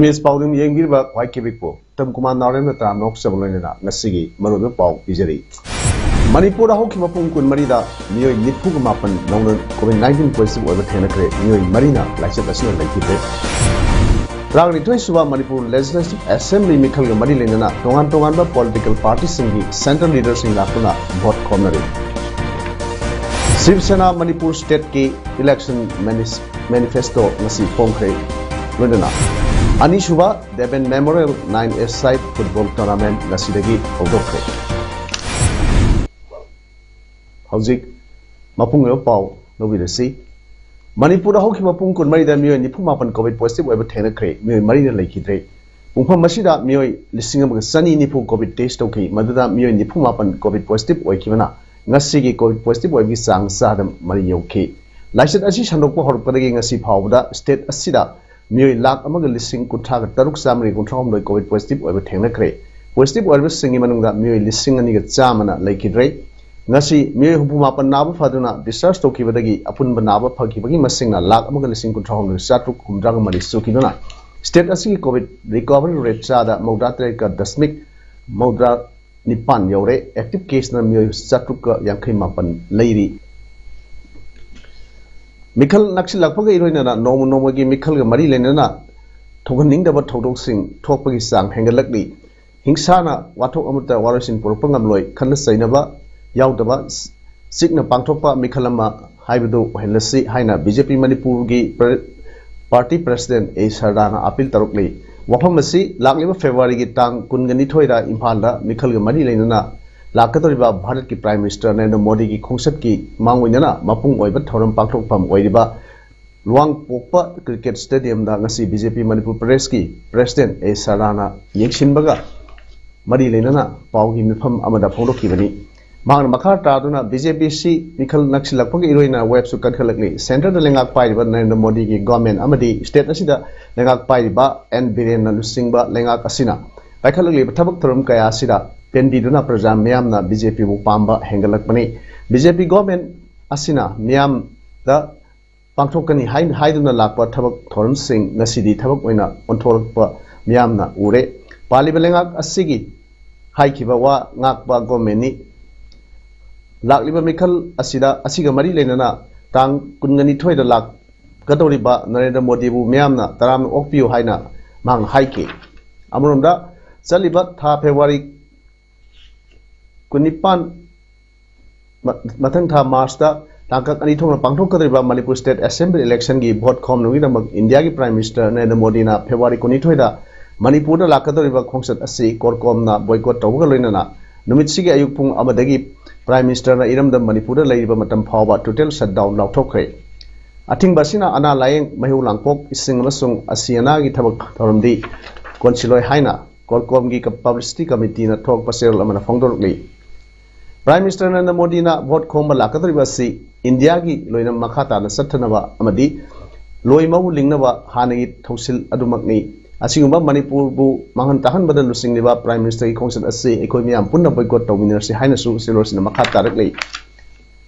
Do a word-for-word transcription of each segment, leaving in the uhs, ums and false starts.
ꯃꯤꯁ ꯄꯥꯎꯗꯝ ꯌꯦꯡꯕꯤꯔꯤꯕ ꯈ꯭ꯋꯥꯏ ꯀꯤꯕꯤꯛꯄꯨ ꯇꯝ ꯀꯨꯃꯥꯔ ꯅꯥꯎꯔꯦꯝꯅ ꯇꯔꯥꯝꯅ ꯑꯣꯛꯆꯕ ꯂꯣꯏꯅꯅ ꯉꯁꯤꯒꯤ ꯃꯔꯨꯑꯣꯏꯕ ꯄꯥꯎ ꯄꯤꯖꯔꯤ꯫ ꯃꯅꯤꯄꯨꯔꯗ ꯍꯧꯈꯤꯕ ꯄꯨꯡ ꯀꯨꯟꯃꯔꯤꯗ ꯃꯤꯑꯣꯏ ꯅꯤꯐꯨꯒ ꯃꯥꯄꯟ ꯅꯧꯅ COVID nineteen positive ꯑꯣꯏꯕ ꯊꯦꯡꯅꯈ꯭ꯔꯦ꯫ ꯃꯤꯑꯣꯏ ꯃꯔꯤꯅ ꯂꯥꯏꯆꯠ ꯑꯁꯤꯅ ꯂꯩꯈꯤꯗ꯭ꯔꯦ꯫ ꯇꯔꯥꯅꯤꯊꯣꯏ ꯁꯨꯕ ꯃꯅꯤꯄꯨꯔ Legislative Assembly ꯃꯤꯈꯜꯒ ꯃꯔꯤ ꯂꯩꯅꯅ ꯇꯣꯉꯥꯟ ꯇꯣꯉꯥꯟꯕ political partyꯁꯤꯡꯒꯤ central leaderꯁꯤꯡ ꯂꯥꯛꯇꯨꯅ vote ꯈꯣꯝꯅꯔꯤ꯫ ꯁꯤꯕ ꯁꯦꯅꯥ ꯃꯅꯤꯄꯨꯔ stateꯀꯤ election manis-, manifesto ꯉꯁꯤ ꯐꯣꯡꯈ꯭ꯔꯦ꯫ ꯂꯣꯏꯅꯅ ꯑꯅꯤꯁꯨꯕ Devan Memorial nine A side football tournament ꯉꯁꯤꯗꯒꯤ ꯍꯧꯗꯣꯛꯈ꯭ꯔꯦ꯫ ꯍꯧꯖꯤꯛ ꯃꯄꯨꯡ ꯑꯣꯏꯕ ꯄꯥꯎ ꯂꯧꯕꯤꯔꯁꯤ꯫ ꯃꯅꯤꯄꯨꯔꯗ ꯍꯧꯈꯤꯕ ꯄꯨꯡ ꯀꯨꯟꯃꯔꯤꯗ ꯃꯤꯑꯣꯏ ꯅꯤꯐꯨ ꯃꯥꯄꯟ COVID positive ꯑꯣꯏꯕ ꯊꯦꯡꯅꯈ꯭ꯔꯦ꯫ ꯃꯤꯑꯣꯏ ꯃꯔꯤꯅ ꯂꯩꯈꯤꯗ꯭ꯔꯦ꯫ ꯄꯨꯡꯐꯝ ꯑꯁꯤꯗ ꯃꯤꯑꯣꯏ ꯂꯤꯁꯤꯡ ꯑꯃꯒ ꯆꯅꯤ ꯅꯤꯐꯨ COVID test ꯇꯧꯈꯤ꯫ ꯃꯗꯨꯗ ꯃꯤꯑꯣꯏ ꯅꯤꯐꯨ ꯃꯥꯄꯟ COVID positive ꯑꯣꯏꯈꯤꯕꯅ ꯉꯁꯤꯒꯤ COVID positive ꯑꯣꯏꯕꯒꯤ ꯆꯥꯡ ꯆꯥꯗ ꯃꯔꯤ ꯌꯧꯈꯤ꯫ ꯂꯥꯏꯆꯠ ꯑꯁꯤ ꯁꯟꯗꯣꯛꯄ ꯍꯧꯔꯛꯄꯗꯒꯤ ꯉꯁꯤ ꯐꯥꯎꯕꯗ state ꯑꯁꯤꯗ ꯃꯤꯑꯣꯏ ꯂꯥꯈ ꯑꯃꯒ ꯂꯤꯁꯤꯡ ꯀꯨꯟꯊ꯭ꯔꯥꯒ ꯇꯔꯨꯛ ꯆꯥꯝꯃꯔꯤ ꯀꯨꯟꯊ꯭ꯔꯥ ꯍꯨꯝꯗꯣꯏ COVID positive ꯑꯣꯏꯕ ꯊꯦꯡꯅꯈ꯭ꯔꯦ꯫ Positive ꯑꯣꯏꯔꯤꯕꯁꯤꯡꯒꯤ ꯃꯅꯨꯡꯗ ꯃꯤꯑꯣꯏ ꯂꯤꯁꯤꯡ ꯑꯅꯤꯒ ꯆꯥꯝꯃꯅ ꯂꯩꯈꯤꯗ꯭ꯔꯦ꯫ ꯉꯁꯤ ꯃꯤꯑꯣꯏ ꯍꯨꯝꯐꯨ ꯃꯥꯄꯟ ꯅꯥꯕ ꯐꯗꯨꯅ discharge ꯇꯧꯈꯤꯕꯗꯒꯤ ꯑꯄꯨꯟꯕ ꯅꯥꯕ ꯐꯈꯤꯕꯒꯤ ꯃꯁꯤꯡꯅ ꯂꯥꯈ ꯑꯃꯒ ꯂꯤꯁꯤꯡ ꯀꯨꯟꯊ꯭ꯔꯥ ꯍꯨꯝꯗꯣꯏ ꯆꯥꯇ꯭ꯔꯨꯛ ꯍꯨꯝꯗ꯭ꯔꯥꯒ ꯃꯔꯤ ꯁꯨꯈꯤꯗꯨꯅ state ꯑꯁꯤꯒꯤ COVID recovery rate ꯆꯥꯗ ꯃꯧꯗ꯭ꯔꯥ ꯇꯔꯦꯠꯀ ꯗꯁꯃꯤꯛ ꯃꯧꯗ꯭ꯔꯥ ꯅꯤꯄꯥꯟ ꯌꯧꯔꯦ꯫ Active caseꯅ ꯃꯤꯑꯣꯏ ꯆꯥꯇ꯭ꯔꯨꯛꯀ ꯌꯥꯡꯈꯩ ꯃꯥꯄꯟ ꯂꯩꯔꯤ꯫ ꯃꯤꯈꯜ ꯅꯛꯁꯤꯜꯂꯛꯄꯒ ꯏꯔꯣꯏꯅꯅ ꯅꯣꯡꯃ ꯅꯣꯡꯃꯒꯤ ꯃꯤꯈꯜꯒ ꯃꯔꯤ ꯂꯩꯅꯅ ꯊꯣꯛꯍꯟꯅꯤꯡꯗꯕ ꯊꯧꯗꯣꯛꯁꯤꯡ ꯊꯣꯛꯄꯒꯤ ꯆꯥꯡ ꯍꯦꯟꯒꯠꯂꯛꯂꯤ꯫ ꯍꯤꯡꯁꯥꯅ ꯋꯥꯊꯣꯛ ꯑꯃꯠꯇ ꯋꯥꯔꯣꯏꯁꯤꯟ ꯄꯨꯔꯛꯄ ꯉꯝꯂꯣꯏ꯫ ꯈꯠꯅ ꯆꯩꯅꯕ ꯌꯥꯎꯗꯕ ꯆꯤꯛꯅ ꯄꯥꯡꯊꯣꯛꯄ ꯃꯤꯈꯜ ꯑꯃ ꯍꯥꯏꯕꯗꯨ ꯑꯣꯏꯍꯜꯂꯁꯤ ꯍꯥꯏꯅ BJP ꯃꯅꯤꯄꯨꯔꯒꯤ ꯄ꯭ꯔ-, party president A ꯁꯔꯗꯥꯅ appeal ꯇꯧꯔꯛꯂꯤ꯫ ꯋꯥꯐꯝ ꯑꯁꯤ ꯂꯥꯛꯂꯤꯕ Februaryꯒꯤ ꯇꯥꯡ ꯀꯨꯟꯒ ꯅꯤꯊꯣꯏꯗ ꯏꯝꯐꯥꯜꯗ ꯃꯤꯈꯜꯒ ꯃꯔꯤ ꯂꯩꯅꯅ ꯂꯥꯛꯀꯗꯧꯔꯤꯕ ꯚꯥꯔꯠꯀꯤ Prime Minister ꯅꯔꯦꯟꯗ꯭ꯔ ꯃꯣꯗꯤꯒꯤ ꯈꯣꯡꯆꯠꯀꯤ ꯃꯥꯡꯑꯣꯏꯅꯅ ꯃꯄꯨꯡ ꯑꯣꯏꯕ ꯊꯧꯔꯝ ꯄꯥꯡꯊꯣꯛꯐꯝ ꯑꯣꯏꯔꯤꯕ ꯂꯨꯋꯥꯡꯄꯣꯛꯄ ꯀ꯭ꯔꯤꯀꯦꯠ ꯁ꯭ꯇꯦꯗꯤꯌꯝꯗ ꯉꯁꯤ ꯕꯤ ꯖꯦ ꯄꯤ ꯃꯅꯤꯄꯨꯔ ꯄ꯭ꯔꯗꯦꯁꯀꯤ ꯄ꯭ꯔꯦꯁꯤꯗꯦꯟꯠ ꯑꯦ ꯁꯔꯥꯅ ꯌꯦꯡꯁꯤꯟꯕꯒ ꯃꯔꯤ ꯂꯩꯅꯅ ꯄꯥꯎꯒꯤ ꯃꯤꯐꯝ ꯑꯃꯗ ꯐꯣꯡꯗꯣꯛꯈꯤꯕꯅꯤ꯫ ꯃꯍꯥꯛꯅ ꯃꯈꯥ ꯇꯥꯗꯨꯅ ꯕꯤ ꯖꯦ ꯄꯤ ꯑꯁꯤ ꯃꯤꯈꯜ ꯅꯛꯁꯤꯜꯂꯛꯄꯒ ꯏꯔꯣꯏꯅ ꯋꯦꯕꯁꯨ ꯀꯟꯈꯠꯂꯛꯂꯤ꯫ ꯁꯦꯟꯇꯔꯗ ꯂꯩꯉꯥꯛ ꯄꯥꯏꯔꯤꯕ ꯅꯔꯦꯟꯗ꯭ꯔ ꯃꯣꯗꯤꯒꯤ ꯒꯣꯔꯃꯦꯟ ꯑꯃꯗꯤ ꯁ꯭ꯇꯦꯠ ꯑꯁꯤꯗ ꯂꯩꯉꯥꯛ ꯄꯥꯏꯔꯤꯕ ꯑꯦꯟ ꯕꯤꯔꯦꯟꯅ ꯂꯨꯆꯤꯡꯕ ꯂꯩꯉꯥꯛ ꯑꯁꯤꯅ ꯄꯥꯏꯈꯠꯂꯛꯂꯤꯕ ꯊꯕꯛ ꯊꯧꯔꯝ ꯀꯌꯥ ꯑꯁꯤꯗ ꯄꯦꯟꯕꯤꯗꯨꯅ ꯄ꯭ꯔꯖꯥ ꯃꯤꯌꯥꯝꯅ ꯕꯤ ꯖꯦ ꯄꯤꯕꯨ ꯄꯥꯝꯕ ꯍꯦꯟꯒꯠꯂꯛꯄꯅꯤ꯫ ꯕꯤ ꯖꯦ ꯄꯤ ꯒꯣꯔꯃꯦꯟ ꯑꯁꯤꯅ ꯃꯤꯌꯥꯝꯗ ꯄꯥꯡꯊꯣꯛꯀꯅꯤ ꯍꯥꯏ-, ꯍꯥꯏꯗꯨꯅ ꯂꯥꯛꯄ ꯊꯕꯛ ꯊꯧꯔꯝꯁꯤꯡ ꯉꯁꯤꯗꯤ ꯊꯕꯛ ꯑꯣꯏꯅ ꯑꯣꯟꯊꯣꯔꯛꯄ ꯃꯤꯌꯥꯝꯅ ꯎꯔꯦ꯫ ꯄꯥꯜꯂꯤꯕ ꯂꯩꯉꯥꯛ ꯑꯁꯤꯒꯤ ꯍꯥꯏꯈꯤꯕ ꯋꯥ ꯉꯥꯛꯄ ꯒꯣꯔꯃꯦꯟꯅꯤ꯫ ꯂꯥꯛꯂꯤꯕ ꯃꯤꯈꯜ ꯑꯁꯤꯗ, ꯑꯁꯤꯒ ꯃꯔꯤ ꯂꯩꯅꯅ ꯇꯥꯡ ꯀꯨꯟꯒ ꯅꯤꯊꯣꯏꯗ ꯂꯥꯛꯀꯗꯧꯔꯤꯕ ꯅꯔꯦꯟꯗ꯭ꯔ ꯃꯣꯗꯤꯕꯨ ꯃꯤꯌꯥꯝꯅ ꯇꯔꯥꯝꯅ ꯑꯣꯛꯄꯤꯌꯨ ꯍꯥꯏꯅ ꯃꯍꯥꯛꯅ ꯍꯥꯏꯈꯤ꯫ ꯑꯃꯔꯣꯝꯗ, ꯆꯠꯂꯤꯕ ꯊꯥ ꯐꯦꯕ꯭ꯔꯨꯋꯥꯔꯤ ꯀꯨꯟꯅꯤꯄꯥꯟ, ꯃ-, ꯃꯊꯪ ꯊꯥ ꯃꯥꯔꯆꯇ ꯇꯥꯡꯀꯛ ꯑꯅꯤ ꯊꯣꯛꯅ ꯄꯥꯡꯊꯣꯛꯀꯗꯧꯔꯤꯕ ꯃꯅꯤꯄꯨꯔ ꯁ꯭ꯇꯦꯠ ꯑꯦꯁꯦꯝꯕ꯭ꯂꯤ ꯏꯂꯦꯛꯁꯟꯒꯤ ꯚꯣꯠ ꯈꯣꯝꯅꯕꯒꯤꯗꯃꯛ ꯏꯟꯗꯤꯌꯥꯒꯤ ꯄ꯭ꯔꯥꯏꯝ ꯃꯤꯅꯤꯁꯇꯔ ꯅꯔꯦꯟꯗ꯭ꯔ ꯃꯣꯗꯤꯅ ꯐꯦꯕ꯭ꯔꯨꯋꯥꯔꯤ ꯀꯨꯟꯅꯤꯊꯣꯏꯗ ꯃꯅꯤꯄꯨꯔꯗ ꯂꯥꯛꯀꯗꯧꯔꯤꯕ ꯈꯣꯡꯆꯠ ꯑꯁꯤ ꯀꯣꯔꯀꯣꯝꯅ ꯕꯣꯏꯀꯣꯠ ꯇꯧꯕꯒ ꯂꯣꯏꯅꯅ ꯅꯨꯃꯤꯠꯁꯤꯒꯤ ꯑꯌꯨꯛ ꯄꯨꯡ ꯑꯃꯗꯒꯤ ꯄ꯭ꯔꯥꯏꯝ ꯃꯤꯅꯤꯁꯇꯔꯅ ꯏꯔꯝꯗꯝ ꯃꯅꯤꯄꯨꯔꯗ ꯂꯩꯔꯤꯕ ꯃꯇꯝ ꯐꯥꯎꯕ ꯇꯣꯇꯦꯜ ꯁꯠꯗꯥꯎꯟ ꯂꯥꯎꯊꯣꯛꯈ꯭ꯔꯦ꯫ ꯑꯊꯤꯡꯕ ꯑꯁꯤꯅ ꯑꯅꯥ ꯂꯥꯌꯦꯡ, ꯃꯩꯍꯧ ꯂꯥꯡꯄꯣꯛ, ꯏꯁꯤꯡ ꯑꯃꯁꯨꯡ ꯑꯁꯤ ꯑꯅꯥꯒꯤ ꯊꯕꯛ ꯊꯧꯔꯝꯗꯤ ꯀꯣꯟꯁꯤꯜꯂꯣꯏ ꯍꯥꯏꯅ ꯀꯣꯔꯀꯣꯝꯒꯤ ꯀ-, ꯄꯕ꯭ꯂꯤꯁꯤꯇꯤ ꯀꯃꯤꯇꯤꯅ ꯊꯣꯛꯄ ꯆꯦꯔꯣꯜ ꯑꯃꯅ ꯐꯣꯡꯗꯣꯔꯛꯂꯤ꯫ ꯄ꯭ꯔꯥꯏꯝ ꯃꯤꯅꯤꯁꯇꯔ ꯅꯔꯦꯟꯗ꯭ꯔ ꯃꯣꯗꯤꯅ ꯚꯣꯠ ꯈꯣꯝꯕ ꯂꯥꯛꯀꯗꯧꯔꯤꯕ ꯑꯁꯤ ꯏꯟꯗꯤꯌꯥꯒꯤ ꯂꯣꯏꯅ ꯃꯈꯥ ꯇꯥꯅ ꯆꯠꯊꯅꯕ ꯑꯃꯗꯤ ꯂꯣꯏ ꯃꯧ ꯂꯤꯡꯅꯕ ꯍꯥꯟꯅꯒꯤ ꯊꯧꯁꯤꯜ ꯑꯗꯨꯃꯛꯅꯤ꯫ ꯑꯁꯤꯒꯨꯝꯕ ꯃꯅꯤꯄꯨꯔꯕꯨ ꯃꯥꯡꯍꯟ ꯇꯥꯛꯍꯟꯕꯗ ꯂꯨꯆꯤꯡꯂꯤꯕ ꯄ꯭ꯔꯥꯏꯝ ꯃꯤꯅꯤꯁꯇꯔꯒꯤ ꯈꯣꯡꯆꯠ ꯑꯁꯤ ꯑꯩꯈꯣꯏ ꯃꯤꯌꯥꯝ ꯄꯨꯟꯅ ꯕꯣꯏꯀꯣꯠ ꯇꯧꯃꯤꯟꯅꯔꯁꯤ ꯍꯥꯏꯅꯁꯨ ꯆꯦꯔꯣꯜꯁꯤꯅ ꯃꯈꯥ ꯇꯥꯔꯛꯂꯤ꯫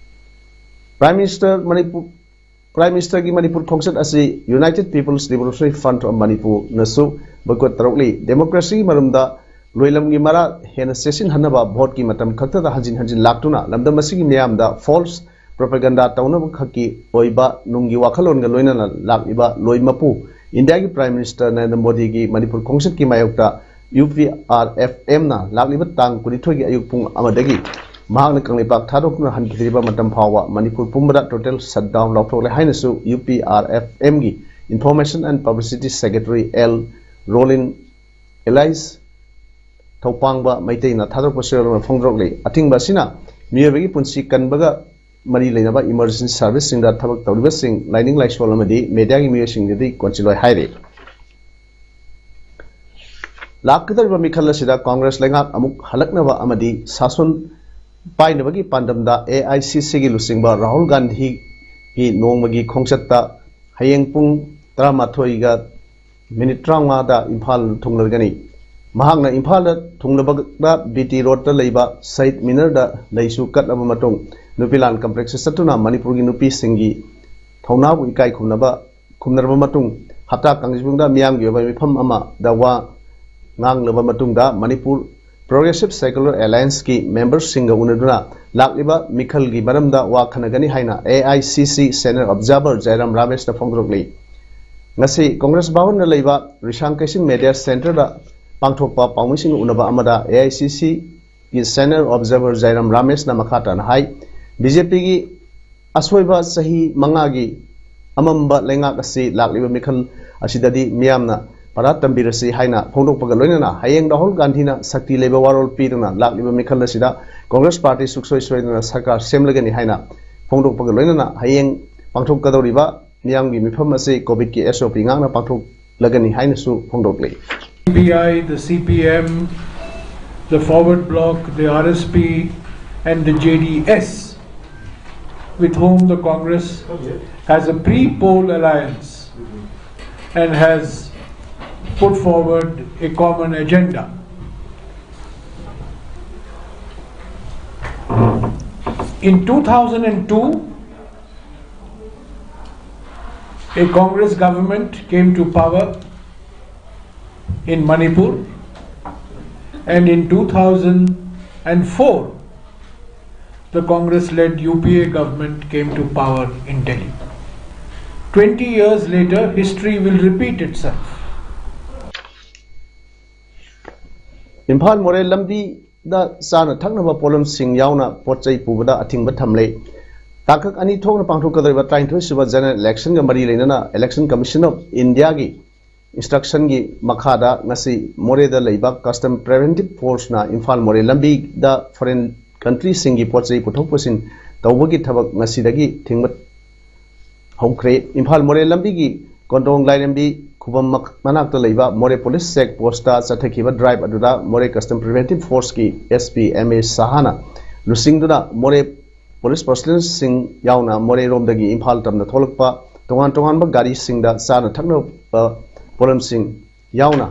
ꯄ꯭ꯔꯥꯏꯝ ꯃꯤꯅꯤꯁꯇꯔ ꯃꯅꯤꯄꯨꯔ, ꯄ꯭ꯔꯥꯏꯝ ꯃꯤꯅꯤꯁꯇꯔꯒꯤ ꯃꯅꯤꯄꯨꯔ ꯈꯣꯡꯆꯠ ꯑꯁꯤ United People's Revolutionary Front of Manipur ꯅꯁꯨ ꯕꯣꯏꯀꯣꯠ ꯇꯧꯔꯛꯂꯤ꯫ ꯗꯦꯃꯣꯀ꯭ꯔꯦꯁꯤꯒꯤ ꯃꯔꯨꯝꯗ ꯂꯣꯏꯂꯝꯒꯤ ꯃꯔꯥ ꯍꯦꯟꯅ ꯆꯦꯠꯁꯤꯟꯍꯟꯅꯕ ꯚꯣꯠꯀꯤ ꯃꯇꯝ ꯈꯛꯇꯗ ꯍꯟꯖꯤꯟ ꯍꯟꯖꯤꯟ ꯂꯥꯛꯇꯨꯅ ꯂꯝꯗꯝ ꯑꯁꯤꯒꯤ ꯃꯤꯌꯥꯝꯗ ꯐꯣꯜꯁ ꯄ꯭ꯔꯣꯄꯦꯒꯟꯗꯥ ꯇꯧꯅꯕ ꯈꯛꯀꯤ ꯑꯣꯏꯕ ꯅꯨꯡꯒꯤ ꯋꯥꯈꯜꯂꯣꯟꯒ ꯂꯣꯏꯅꯅ ꯂꯥꯛꯂꯤꯕ ꯂꯣꯏ ꯃꯄꯨ ꯏꯟꯗꯤꯌꯥꯒꯤ ꯄ꯭ꯔꯥꯏꯝ ꯃꯤꯅꯤꯁꯇꯔ ꯅꯔꯦꯟꯗ꯭ꯔ ꯃꯣꯗꯤꯒꯤ ꯃꯅꯤꯄꯨꯔ ꯈꯣꯡꯆꯠꯀꯤ ꯃꯥꯌꯣꯛꯇ ꯌꯨ ꯄꯤ ꯑꯥꯔ ꯑꯦꯐ ꯑꯦꯝꯅ ꯂꯥꯛꯂꯤꯕ ꯇꯥꯡ ꯀꯨꯟꯅꯤꯊꯣꯏꯒꯤ ꯑꯌꯨꯛ ꯄꯨꯡ ꯑꯃꯗꯒꯤ ꯃꯍꯥꯛꯅ ꯀꯪꯂꯩꯄꯥꯛ ꯊꯥꯗꯣꯛꯇꯨꯅ ꯍꯟꯈꯤꯗ꯭ꯔꯤꯕ ꯃꯇꯝ ꯐꯥꯎꯕ ꯃꯅꯤꯄꯨꯔ ꯄꯨꯝꯕꯗ ꯇꯣꯇꯦꯜ ꯁꯠꯗꯥꯎꯟ ꯂꯥꯎꯊꯣꯛꯂꯦ ꯍꯥꯏꯅꯁꯨ ꯌꯨ ꯄꯤ ꯑꯥꯔ ꯑꯦꯐ ꯑꯦꯝꯒꯤ information and publicity secretary L Rolin ꯑꯦꯂꯥꯏꯁ ꯊꯧꯄꯥꯡꯕ ꯃꯩꯇꯩꯅ ꯊꯥꯗꯣꯔꯛꯄ ꯆꯦꯔꯣꯜ ꯑꯃ ꯐꯣꯡꯗꯣꯔꯛꯂꯤ꯫ ꯑꯊꯤꯡꯕ ꯑꯁꯤꯅ ꯃꯤꯑꯣꯏꯕꯒꯤ ꯄꯨꯟꯁꯤ ꯀꯟꯕꯒ ꯃꯔꯤ ꯂꯩꯅꯕ emergency service ꯁꯤꯡꯗ ꯊꯕꯛ ꯇꯧꯔꯤꯕꯁꯤꯡ, ꯂꯥꯏꯅꯤꯡ ꯂꯥꯏꯁꯣꯜ ꯑꯃꯗꯤ media ꯒꯤ ꯃꯤꯑꯣꯏꯁꯤꯡꯗꯗꯤ ꯀꯣꯟꯁꯤꯜꯂꯣꯏ ꯍꯥꯏꯔꯤ꯫ ꯂꯥꯛꯀꯗꯧꯔꯤꯕ ꯃꯤꯈꯜ ꯑꯁꯤꯗ ꯀꯣꯡꯒ꯭ꯔꯦꯁ ꯂꯩꯉꯥꯛ ꯑꯃꯨꯛ ꯍꯜꯂꯛꯅꯕ ꯑꯃꯗꯤ ꯁꯥꯁꯣꯟ ꯄꯥꯏꯅꯕꯒꯤ ꯄꯥꯟꯗꯝꯗ ꯑꯦ ꯑꯥꯏ ꯁꯤ ꯁꯤꯒꯤ ꯂꯨꯆꯤꯡꯕ ꯔꯥꯍꯨꯜ ꯒꯥꯟꯙꯤꯒꯤ ꯅꯣꯡꯃꯒꯤ ꯈꯣꯡꯆꯠꯇ ꯍꯌꯦꯡ ꯄꯨꯡ ꯇꯔꯥꯃꯥꯊꯣꯏꯒ ꯃꯤꯅꯤꯠ ꯇꯔꯥꯃꯉꯥꯗ ꯏꯝꯐꯥꯜ ꯊꯨꯡꯂꯒꯅꯤ꯫ ꯃꯍꯥꯛꯅ ꯏꯝꯐꯥꯜꯗ ꯊꯨꯡꯂꯕꯗ ꯕꯤ ꯇꯤ ꯔꯣꯗꯇ ꯂꯩꯕ ꯁꯍꯤꯗ ꯃꯤꯅꯔꯗ ꯂꯩꯁꯨ ꯀꯠꯂꯕ ꯃꯇꯨꯡ ꯅꯨꯄꯤꯂꯥꯟ ꯀꯝꯄ꯭ꯂꯦꯛꯁꯇ ꯆꯠꯇꯨꯅ ꯃꯅꯤꯄꯨꯔꯒꯤ ꯅꯨꯄꯤꯁꯤꯡꯒꯤ ꯊꯧꯅꯥꯕꯨ ꯏꯀꯥꯏ ꯈꯨꯝꯅꯕ ꯈꯨꯝꯅꯔꯕ ꯃꯇꯨꯡ ꯍꯞꯇꯥ ꯀꯥꯡꯖꯩꯕꯨꯡꯗ ꯃꯤꯌꯥꯝꯒꯤ ꯑꯣꯏꯕ ꯃꯤꯐꯝ ꯑꯃꯗ ꯋꯥ ꯉꯥꯡꯂꯕ ꯃꯇꯨꯡꯗ ꯃꯅꯤꯄꯨꯔ Progressive Secular Alliance ꯀꯤ member ꯁꯤꯡꯒ ꯎꯅꯗꯨꯅ ꯂꯥꯛꯂꯤꯕ ꯃꯤꯈꯜꯒꯤ ꯃꯔꯝꯗ ꯋꯥ ꯈꯟꯅꯒꯅꯤ ꯍꯥꯏꯅ ꯑꯦ ꯑꯥꯏ ꯁꯤ ꯁꯤ senior observer ꯖꯥꯏꯔꯥꯝ ꯔꯥꯃꯦꯁꯅ ꯐꯣꯡꯗꯣꯔꯛꯂꯤ꯫ ꯉꯁꯤ ꯀꯣꯡꯒ꯭ꯔꯦꯁ ꯚꯕꯟꯗ ꯂꯩꯕ ꯔꯤꯁꯥꯡ ꯀꯩꯁꯤꯡ media centre ꯗ ꯄꯥꯡꯊꯣꯛꯄ ꯄꯥꯎꯃꯤꯁꯤꯡꯒ ꯎꯅꯕ ꯑꯃꯗ ꯑꯦ ꯑꯥꯏ ꯁꯤ ꯁꯤ ꯒꯤ senior observer ꯖꯥꯏꯔꯥꯝ ꯔꯥꯃꯦꯁꯅ ꯃꯈꯥ ꯇꯥꯅ ꯍꯥꯏ, ꯕꯤ ꯖꯦ ꯄꯤꯒꯤ ꯑꯁꯣꯏꯕ ꯆꯍꯤ ꯃꯉꯥꯒꯤ ꯑꯃꯝꯕ ꯂꯩꯉꯥꯛ ꯑꯁꯤ ꯂꯥꯛꯂꯤꯕ ꯃꯤꯈꯜ ꯑꯁꯤꯗꯗꯤ ꯃꯤꯌꯥꯝꯅ ꯄꯔꯥ ꯇꯝꯕꯤꯔꯁꯤ ꯍꯥꯏꯅ ꯐꯣꯡꯗꯣꯛꯄꯒ ꯂꯣꯏꯅꯅ ꯍꯌꯦꯡ ꯔꯥꯍꯨꯜ ꯒꯥꯟꯙꯤꯅ ꯁꯛꯇꯤ ꯂꯩꯕ ꯋꯥꯔꯣꯜ ꯄꯤꯗꯨꯅ ꯂꯥꯛꯂꯤꯕ ꯃꯤꯈꯜ ꯑꯁꯤꯗ ꯀꯣꯡꯒ꯭ꯔꯦꯁ ꯄꯥꯔꯇꯤ ꯁꯨꯛꯁꯣꯏ ꯁꯣꯏꯗꯅ ꯁꯔꯀꯥꯔ ꯁꯦꯝꯂꯒꯅꯤ ꯍꯥꯏꯅ ꯐꯣꯡꯗꯣꯛꯄꯒ ꯂꯣꯏꯅꯅ ꯍꯌꯦꯡ ꯄꯥꯡꯊꯣꯛꯀꯗꯧꯔꯤꯕ ꯃꯤꯌꯥꯝꯒꯤ ꯃꯤꯐꯝ ꯑꯁꯤ ꯀꯣꯚꯤꯗꯀꯤ ꯑꯦꯁ ꯑꯣ ꯄꯤ ꯉꯥꯛꯅ ꯄꯥꯡꯊꯣꯛꯂꯒꯅꯤ ꯍꯥꯏꯅꯁꯨ ꯐꯣꯡꯗꯣꯛꯂꯤ꯫ C P I, the C P M, the Forward Bloc, the R S P, and the J D S, with whom the Congress has a pre-poll alliance and has put forward a common agenda. In two thousand two, a Congress government came to power in Manipur, and in two thousand four, the Congress led U P A government came to power in Delhi. Twenty years later, history will repeat itself. Imphal ꯃꯣꯔꯦ ꯂꯝꯕꯤꯗ ꯆꯥꯅ ꯊꯛꯅꯕ ꯄꯣꯠꯂꯝꯁꯤꯡ ꯌꯥꯎꯅ ꯄꯣꯠ ꯆꯩ ꯄꯨꯕꯗ ꯑꯊꯤꯡꯕ ꯊꯝꯂꯦ꯫ ꯇꯥꯡꯀꯛ ꯑꯅꯤ ꯊꯣꯛꯅ ꯄꯥꯡꯊꯣꯛꯀꯗꯧꯔꯤꯕ ꯇꯔꯥꯅꯤꯊꯣꯏ ꯁꯨꯕ general election ꯒ ꯃꯔꯤ ꯂꯩꯅꯅ Election Commission of India ꯒꯤ instruction ꯒꯤ ꯃꯈꯥꯗ ꯉꯁꯤ ꯃꯣꯔꯦꯗ ꯂꯩꯕ Custom Preventive Force ꯅ ꯏꯝꯐꯥꯜ ꯃꯣꯔꯦ ꯂꯝꯕꯤꯗ foreign country ꯁꯤꯡꯒꯤ ꯄꯣꯠ ꯆꯩ ꯄꯨꯊꯣꯛ ꯄꯨꯁꯤꯟ ꯇꯧꯕꯒꯤ ꯊꯕꯛ ꯉꯁꯤꯗꯒꯤ ꯊꯤꯡꯕ ꯍꯧꯈ꯭ꯔꯦ꯫ ꯏꯝꯐꯥꯜ ꯃꯣꯔꯦ ꯂꯝꯕꯤꯒꯤ ꯀꯣꯟꯗꯣꯡ ꯂꯥꯏꯔꯦꯝꯕꯤ ꯈꯨꯕꯝ ꯃꯛ-, ꯃꯅꯥꯛꯇ ꯂꯩꯕ ꯃꯣꯔꯦ ꯄꯨꯂꯤꯁ ꯆꯦꯛ ꯄꯣꯁꯇ ꯆꯠꯊꯈꯤꯕ ꯗ꯭ꯔꯥꯏꯚ ꯑꯗꯨꯗ ꯃꯣꯔꯦ ꯀꯁꯇꯝ ꯄ꯭ꯔꯤꯚꯦꯟꯇꯤꯚ ꯐꯣꯔꯁꯀꯤ ꯑꯦꯁ ꯄꯤ ꯑꯦꯝ ꯑꯦ ꯁꯍꯥꯅ ꯂꯨꯆꯤꯡꯗꯨꯅ ꯃꯣꯔꯦ ꯄꯨꯂꯤꯁ ꯄꯔꯁꯣꯅꯦꯜꯁꯤꯡ ꯌꯥꯎꯅ ꯃꯣꯔꯦꯔꯣꯝꯗꯒꯤ ꯏꯝꯐꯥꯜ ꯇꯝꯅ ꯊꯣꯛꯂꯛꯄ ꯇꯣꯉꯥꯟ ꯇꯣꯉꯥꯟꯕ ꯒꯥꯔꯤꯁꯤꯡꯗ ꯆꯥꯅ ꯊꯛꯅꯕ ꯄꯣꯠꯂꯝꯁꯤꯡ ꯌꯥꯎꯅ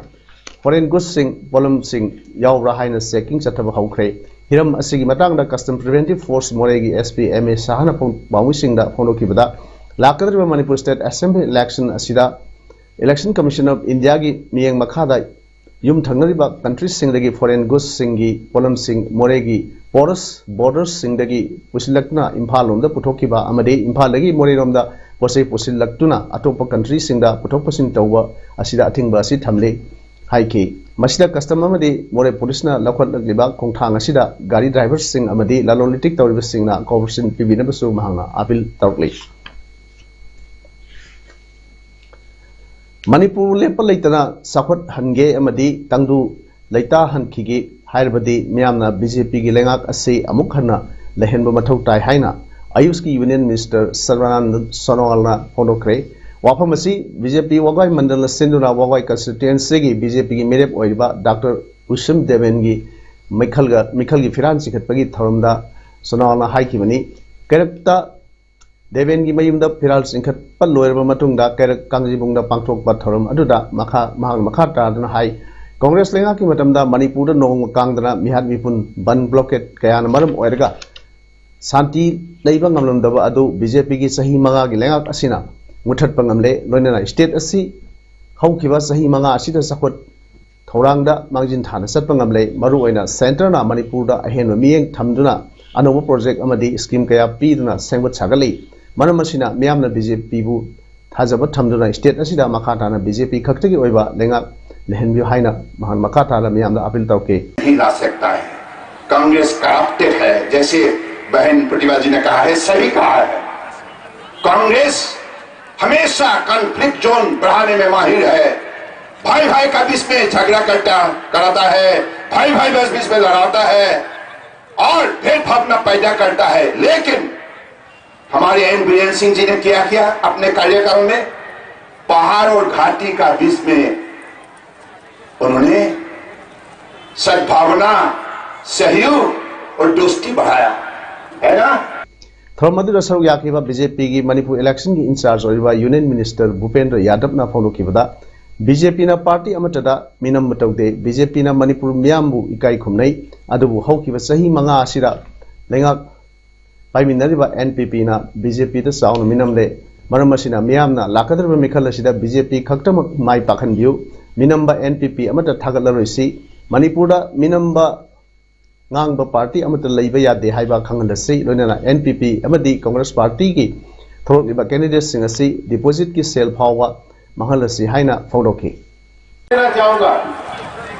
ꯐꯣꯔꯦꯟ ꯒꯨꯗꯁꯤꯡ, ꯄꯣꯠꯂꯝꯁꯤꯡ ꯌꯥꯎꯕ꯭ꯔꯥ ꯍꯥꯏꯅ ꯆꯦꯀꯤꯡ ꯆꯠꯊꯕ ꯍꯧꯈ꯭ꯔꯦ꯫ ꯍꯤꯔꯝ ꯑꯁꯤꯒꯤ ꯃꯇꯥꯡꯗ ꯀꯁꯇꯝ ꯄ꯭ꯔꯤꯚꯦꯟꯇꯤꯚ ꯐꯣꯔꯁ ꯃꯣꯔꯦꯒꯤ ꯑꯦꯁ ꯄꯤ ꯑꯦꯝ ꯑꯦ ꯁꯍꯥꯅ ꯐꯣꯡ-, ꯄꯥꯎꯃꯤꯁꯤꯡꯗ ꯐꯣꯡꯗꯣꯛꯈꯤꯕꯗ, ꯂꯥꯛꯀꯗꯧꯔꯤꯕ ꯃꯅꯤꯄꯨꯔ ꯁ꯭ꯇꯦꯠ ꯑꯦꯁꯦꯝꯕ꯭ꯂꯤ ꯏꯂꯦꯛꯁꯟ ꯑꯁꯤꯗ ꯏꯂꯦꯛꯁꯟ ꯀꯃꯤꯁꯟ ꯑꯣꯐ ꯏꯟꯗꯤꯌꯥꯒꯤ ꯃꯤꯠꯌꯦꯡ ꯃꯈꯥꯗ ꯌꯨꯝ ꯊꯪꯅꯔꯤꯕ ꯀꯟꯇ꯭ꯔꯤꯁꯤꯡꯗꯒꯤ ꯐꯣꯔꯦꯟ ꯒꯨꯗꯁꯤꯡꯒꯤ ꯄꯣꯠꯂꯝꯁꯤꯡ ꯃꯣꯔꯦꯒꯤ ꯄꯣꯔꯁ ꯕꯣꯔꯗꯔꯁꯤꯡꯗꯒꯤ ꯄꯨꯁꯤꯜꯂꯛꯇꯨꯅ ꯏꯝꯐꯥꯜ ꯂꯣꯝꯗ ꯄꯨꯊꯣꯛꯈꯤꯕ ꯑꯃꯗꯤ ꯏꯝꯐꯥꯜꯗꯒꯤ ꯃꯣꯔꯦꯔꯣꯝꯗ ꯄꯣꯠ ꯆꯩ ꯄꯨꯁꯤꯜꯂꯛꯇꯨꯅ ꯑꯇꯣꯞꯄ ꯀꯟꯇ꯭ꯔꯤꯁꯤꯡꯗ ꯄꯨꯊꯣꯛ ꯄꯨꯁꯤꯟ ꯇꯧꯕ ꯑꯁꯤꯗ ꯑꯊꯤꯡꯕ ꯑꯁꯤ ꯊꯝꯂꯤ ꯍꯥꯏꯈꯤ꯫ ꯃꯁꯤꯗ ꯀꯁꯇꯝ ꯑꯃꯗꯤ ꯃꯣꯔꯦ ꯄꯨꯂꯤꯁꯅ ꯂꯧꯈꯠꯂꯛꯂꯤꯕ ꯈꯣꯡꯊꯥꯡ ꯑꯁꯤꯗ ꯒꯥꯔꯤ ꯗ꯭ꯔꯥꯏꯚꯔꯁꯤꯡ ꯑꯃꯗꯤ ꯂꯂꯣꯟ ꯏꯇꯤꯛ ꯇꯧꯔꯤꯕꯁꯤꯡꯅ ꯀꯣꯑꯣꯄꯔꯦꯁꯟ ꯄꯤꯕꯤꯅꯕꯁꯨ ꯃꯍꯥꯛꯅ ꯑꯥꯄꯤꯜ ꯇꯧꯔꯛꯂꯤ꯫ ꯃꯅꯤꯄꯨꯔ ꯂꯦꯞꯄ ꯂꯩꯇꯅ ꯆꯥꯎꯈꯠꯍꯟꯒꯦ ꯑꯃꯗꯤ ꯇꯪꯗꯨ ꯂꯩꯇꯥꯍꯟꯈꯤꯒꯦ ꯍꯥꯏꯔꯕꯗꯤ ꯃꯤꯌꯥꯝꯅ ꯕꯤ ꯖꯦ ꯄꯤꯒꯤ ꯂꯩꯉꯥꯛ ꯑꯁꯤ ꯑꯃꯨꯛ ꯍꯟꯅ ꯂꯩꯍꯟꯕ ꯃꯊꯧ ꯇꯥꯏ ꯍꯥꯏꯅ ꯑꯌꯨꯁꯀꯤ ꯌꯨꯅꯤꯌꯟ ꯃꯤꯅꯤꯁꯇꯔ ꯁꯔꯕꯥꯅꯟꯗ ꯁꯣꯅꯣꯋꯥꯜꯅ ꯐꯣꯡꯗꯣꯛꯈ꯭ꯔꯦ꯫ ꯋꯥꯐꯝ ꯑꯁꯤ ꯕꯤ ꯖꯦ ꯄꯤ ꯋꯥꯒꯥꯏ ꯃꯟꯗꯜꯅ ꯁꯤꯟꯗꯨꯅ ꯋꯥꯒꯥꯏ ꯀꯟꯁꯇꯤꯇ꯭ꯋꯦꯟꯁꯤꯒꯤ ꯕꯤ ꯖꯦ ꯄꯤꯒꯤ ꯃꯤꯔꯦꯞ ꯑꯣꯏꯔꯤꯕ ꯗꯥꯛꯇꯔ ꯎꯁꯤꯝ ꯗꯦꯕꯦꯟꯒꯤ ꯃꯤꯈꯜꯒ, ꯃꯤꯈꯜꯒꯤ ꯐꯤꯔꯥꯟ ꯆꯤꯡꯈꯠꯄꯒꯤ ꯊꯧꯔꯝꯗ ꯁꯣꯅꯣꯋꯥꯜꯅ ꯍꯥꯏꯈꯤꯕꯅꯤ꯫ ꯀꯩꯔꯛꯇ ꯗꯦꯕꯦꯟꯒꯤ ꯃꯌꯨꯝꯗ ꯐꯤꯔꯥꯜ ꯆꯤꯡꯈꯠꯄ ꯂꯣꯏꯔꯕ ꯃꯇꯨꯡꯗ ꯀꯩꯔꯛ ꯀꯥꯡꯖꯤꯕꯨꯡꯗ ꯄꯥꯡꯊꯣꯛꯄ ꯊꯧꯔꯝ ꯑꯗꯨꯗ ꯃꯈꯥ, ꯃꯍꯥꯛꯅ ꯃꯈꯥ ꯇꯥꯗꯨꯅ ꯍꯥꯏ, ꯀꯣꯡꯒ꯭ꯔꯦꯁ ꯂꯩꯉꯥꯛꯀꯤ ꯃꯇꯝꯗ ꯃꯅꯤꯄꯨꯔꯗ ꯅꯣꯡꯃ ꯀꯥꯡꯗꯅ ꯃꯤꯍꯥꯠ ꯃꯤꯄꯨꯟ, ꯕꯟ, ꯕ꯭ꯂꯣꯀꯦꯠ ꯀꯌꯥꯅ ꯃꯔꯝ ꯑꯣꯏꯔꯒ ꯁꯥꯟꯇꯤ ꯂꯩꯕ ꯉꯝꯂꯝꯗꯕ ꯑꯗꯨ ꯕꯤ ꯖꯦ ꯄꯤꯒꯤ ꯆꯍꯤ ꯃꯉꯥꯒꯤ ꯂꯩꯉꯥꯛ ꯑꯁꯤꯅ ꯃꯨꯠꯊꯠꯄ ꯉꯝꯂꯦ꯫ ꯂꯣꯏꯅꯅ ꯁ꯭ꯇꯦꯠ ꯑꯁꯤ ꯍꯧꯈꯤꯕ ꯆꯍꯤ ꯃꯉꯥ ꯑꯁꯤꯗ ꯆꯥꯎꯈꯠ ꯊꯧꯔꯥꯡꯗ ꯃꯥꯡꯖꯤꯟ ꯊꯥꯅ ꯆꯠꯄ ꯉꯝꯂꯦ꯫ ꯃꯔꯨꯑꯣꯏꯅ ꯁꯦꯟꯇꯔꯅ ꯃꯅꯤꯄꯨꯔꯗ ꯑꯍꯦꯟꯕ ꯃꯤꯠꯌꯦꯡ ꯊꯝꯗꯨꯅ ꯑꯅꯧꯕ ꯄ꯭ꯔꯣꯖꯦꯛ ꯑꯃꯗꯤ ꯁ꯭ꯀꯤꯝ ꯀꯌꯥ ꯄꯤꯗꯨꯅ ꯁꯦꯝꯒꯠ ꯁꯥꯒꯠꯂꯤ꯫ ꯃꯔꯝ ꯑꯁꯤꯅ ꯃꯤꯌꯥꯝꯅ ꯕꯤ ꯖꯦ ꯄꯤꯕꯨ ꯊꯥꯖꯕ ꯊꯝꯗꯨꯅ ꯁ꯭ꯇꯦꯠ ꯑꯁꯤꯗ ꯃꯈꯥ ꯇꯥꯅ ꯕꯤ ꯖꯦ ꯄꯤ ꯈꯛꯇꯒꯤ ꯑꯣꯏꯕ ꯂꯩꯉꯥꯛ ꯂꯩꯍꯟꯕꯤꯌꯨ ꯍꯥꯏꯅ ꯃꯍꯥꯛ ꯃꯈꯥ ꯇꯥꯅ ꯃꯤꯌꯥꯝꯗ ꯑꯥꯄꯤꯜ ꯇꯧꯔꯛꯈꯤ꯫ नहीं ला सकता है। कांग्रेस करप्टेड है, जैसे बहन प्रतिभा जी ने कहा है, सही कहा है। कांग्रेस हमेशा कॉन्फ्लिक्ट जोन बढ़ाने में माहिर है। भाई भाई का बीच में झगड़ा करता कराता है, भाई भाई बस बीच में लड़ाता है। और फिर भावना पैदा करता है। लेकिन हमारे एन बीरेन सिंह जी ने क्या किया अपने कार्यकाल में? पहाड़ और घाटी का बीच में उन्होंने सद्भावना, सहयोग और दोस्ती बढ़ाया, है ना? ꯊꯧꯔꯝ ꯑꯗꯨꯗ ꯁꯔꯨꯛ ꯌꯥꯈꯤꯕ ꯕꯤ ꯖꯦ ꯄꯤꯒꯤ ꯃꯅꯤꯄꯨꯔ ꯏꯂꯦꯛꯁꯟꯒꯤ ꯏꯟꯆꯥꯔꯖ ꯑꯣꯏꯔꯤꯕ ꯌꯨꯅꯤꯌꯟ ꯃꯤꯅꯤꯁꯇꯔ ꯚꯨꯄꯦꯟꯗ꯭ꯔ ꯌꯥꯗꯕꯅ ꯐꯣꯡꯗꯣꯛꯈꯤꯕꯗ, ꯕꯤ ꯖꯦ ꯄꯤꯅ ꯄꯥꯔꯇꯤ ꯑꯃꯠꯇꯗ ꯃꯤꯅꯝꯕ ꯇꯧꯗꯦ, ꯕꯤ ꯖꯦ ꯄꯤꯅ ꯃꯅꯤꯄꯨꯔ ꯃꯤꯌꯥꯝꯕꯨ ꯏꯀꯥꯏ ꯈꯨꯝꯅꯩ, ꯑꯗꯨꯕꯨ ꯍꯧꯈꯤꯕ ꯆꯍꯤ ꯃꯉꯥ ꯑꯁꯤꯗ ꯂꯩꯉꯥꯛ ꯄꯥꯏꯃꯤꯟꯅꯔꯤꯕ ꯑꯦꯟ ꯄꯤ ꯄꯤꯅ ꯕꯤ ꯖꯦ ꯄꯤꯗ ꯆꯥꯎꯅ ꯃꯤꯅꯝꯂꯦ꯫ ꯃꯔꯝ ꯑꯁꯤꯅ ꯃꯤꯌꯥꯝꯅ ꯂꯥꯛꯀꯗꯧꯔꯤꯕ ꯃꯤꯈꯜ ꯑꯁꯤꯗ ꯕꯤ ꯖꯦ ꯄꯤ ꯈꯛꯇꯃꯛ ꯃꯥꯏ ꯄꯥꯛꯍꯟꯕꯤꯌꯨ꯫ ꯃꯤꯅꯝꯕ ꯑꯦꯟ ꯄꯤ ꯄꯤ ꯑꯃꯠꯇ ꯊꯥꯒꯠꯂꯔꯣꯏꯁꯤ꯫ ꯃꯅꯤꯄꯨꯔꯗ ꯃꯤꯅꯝꯕ ꯉꯥꯡꯕ ꯄꯥꯔꯇꯤ ꯑꯃꯠꯇ ꯂꯩꯕ ꯌꯥꯗꯦ ꯍꯥꯏꯕ ꯈꯪꯍꯜꯂꯁꯤ꯫ ꯂꯣꯏꯅꯅ ꯑꯦꯟ ꯄꯤ ꯄꯤ ꯑꯃꯗꯤ ꯀꯪꯒ꯭ꯔꯦꯁ ꯄꯥꯔꯇꯤꯒꯤ ꯊꯣꯛꯂꯛꯂꯤꯕ ꯀꯦꯟꯗꯤꯗꯦꯠꯁꯤꯡ ꯑꯁꯤ ꯗꯤꯄꯣꯖꯤꯠꯀꯤ ꯁꯦꯜ ꯐꯥꯎꯕ ꯃꯥꯡꯍꯜꯂꯁꯤ ꯍꯥꯏꯅ ꯐꯣꯡꯗꯣꯛꯈꯤ꯫ कहना चाहूंगा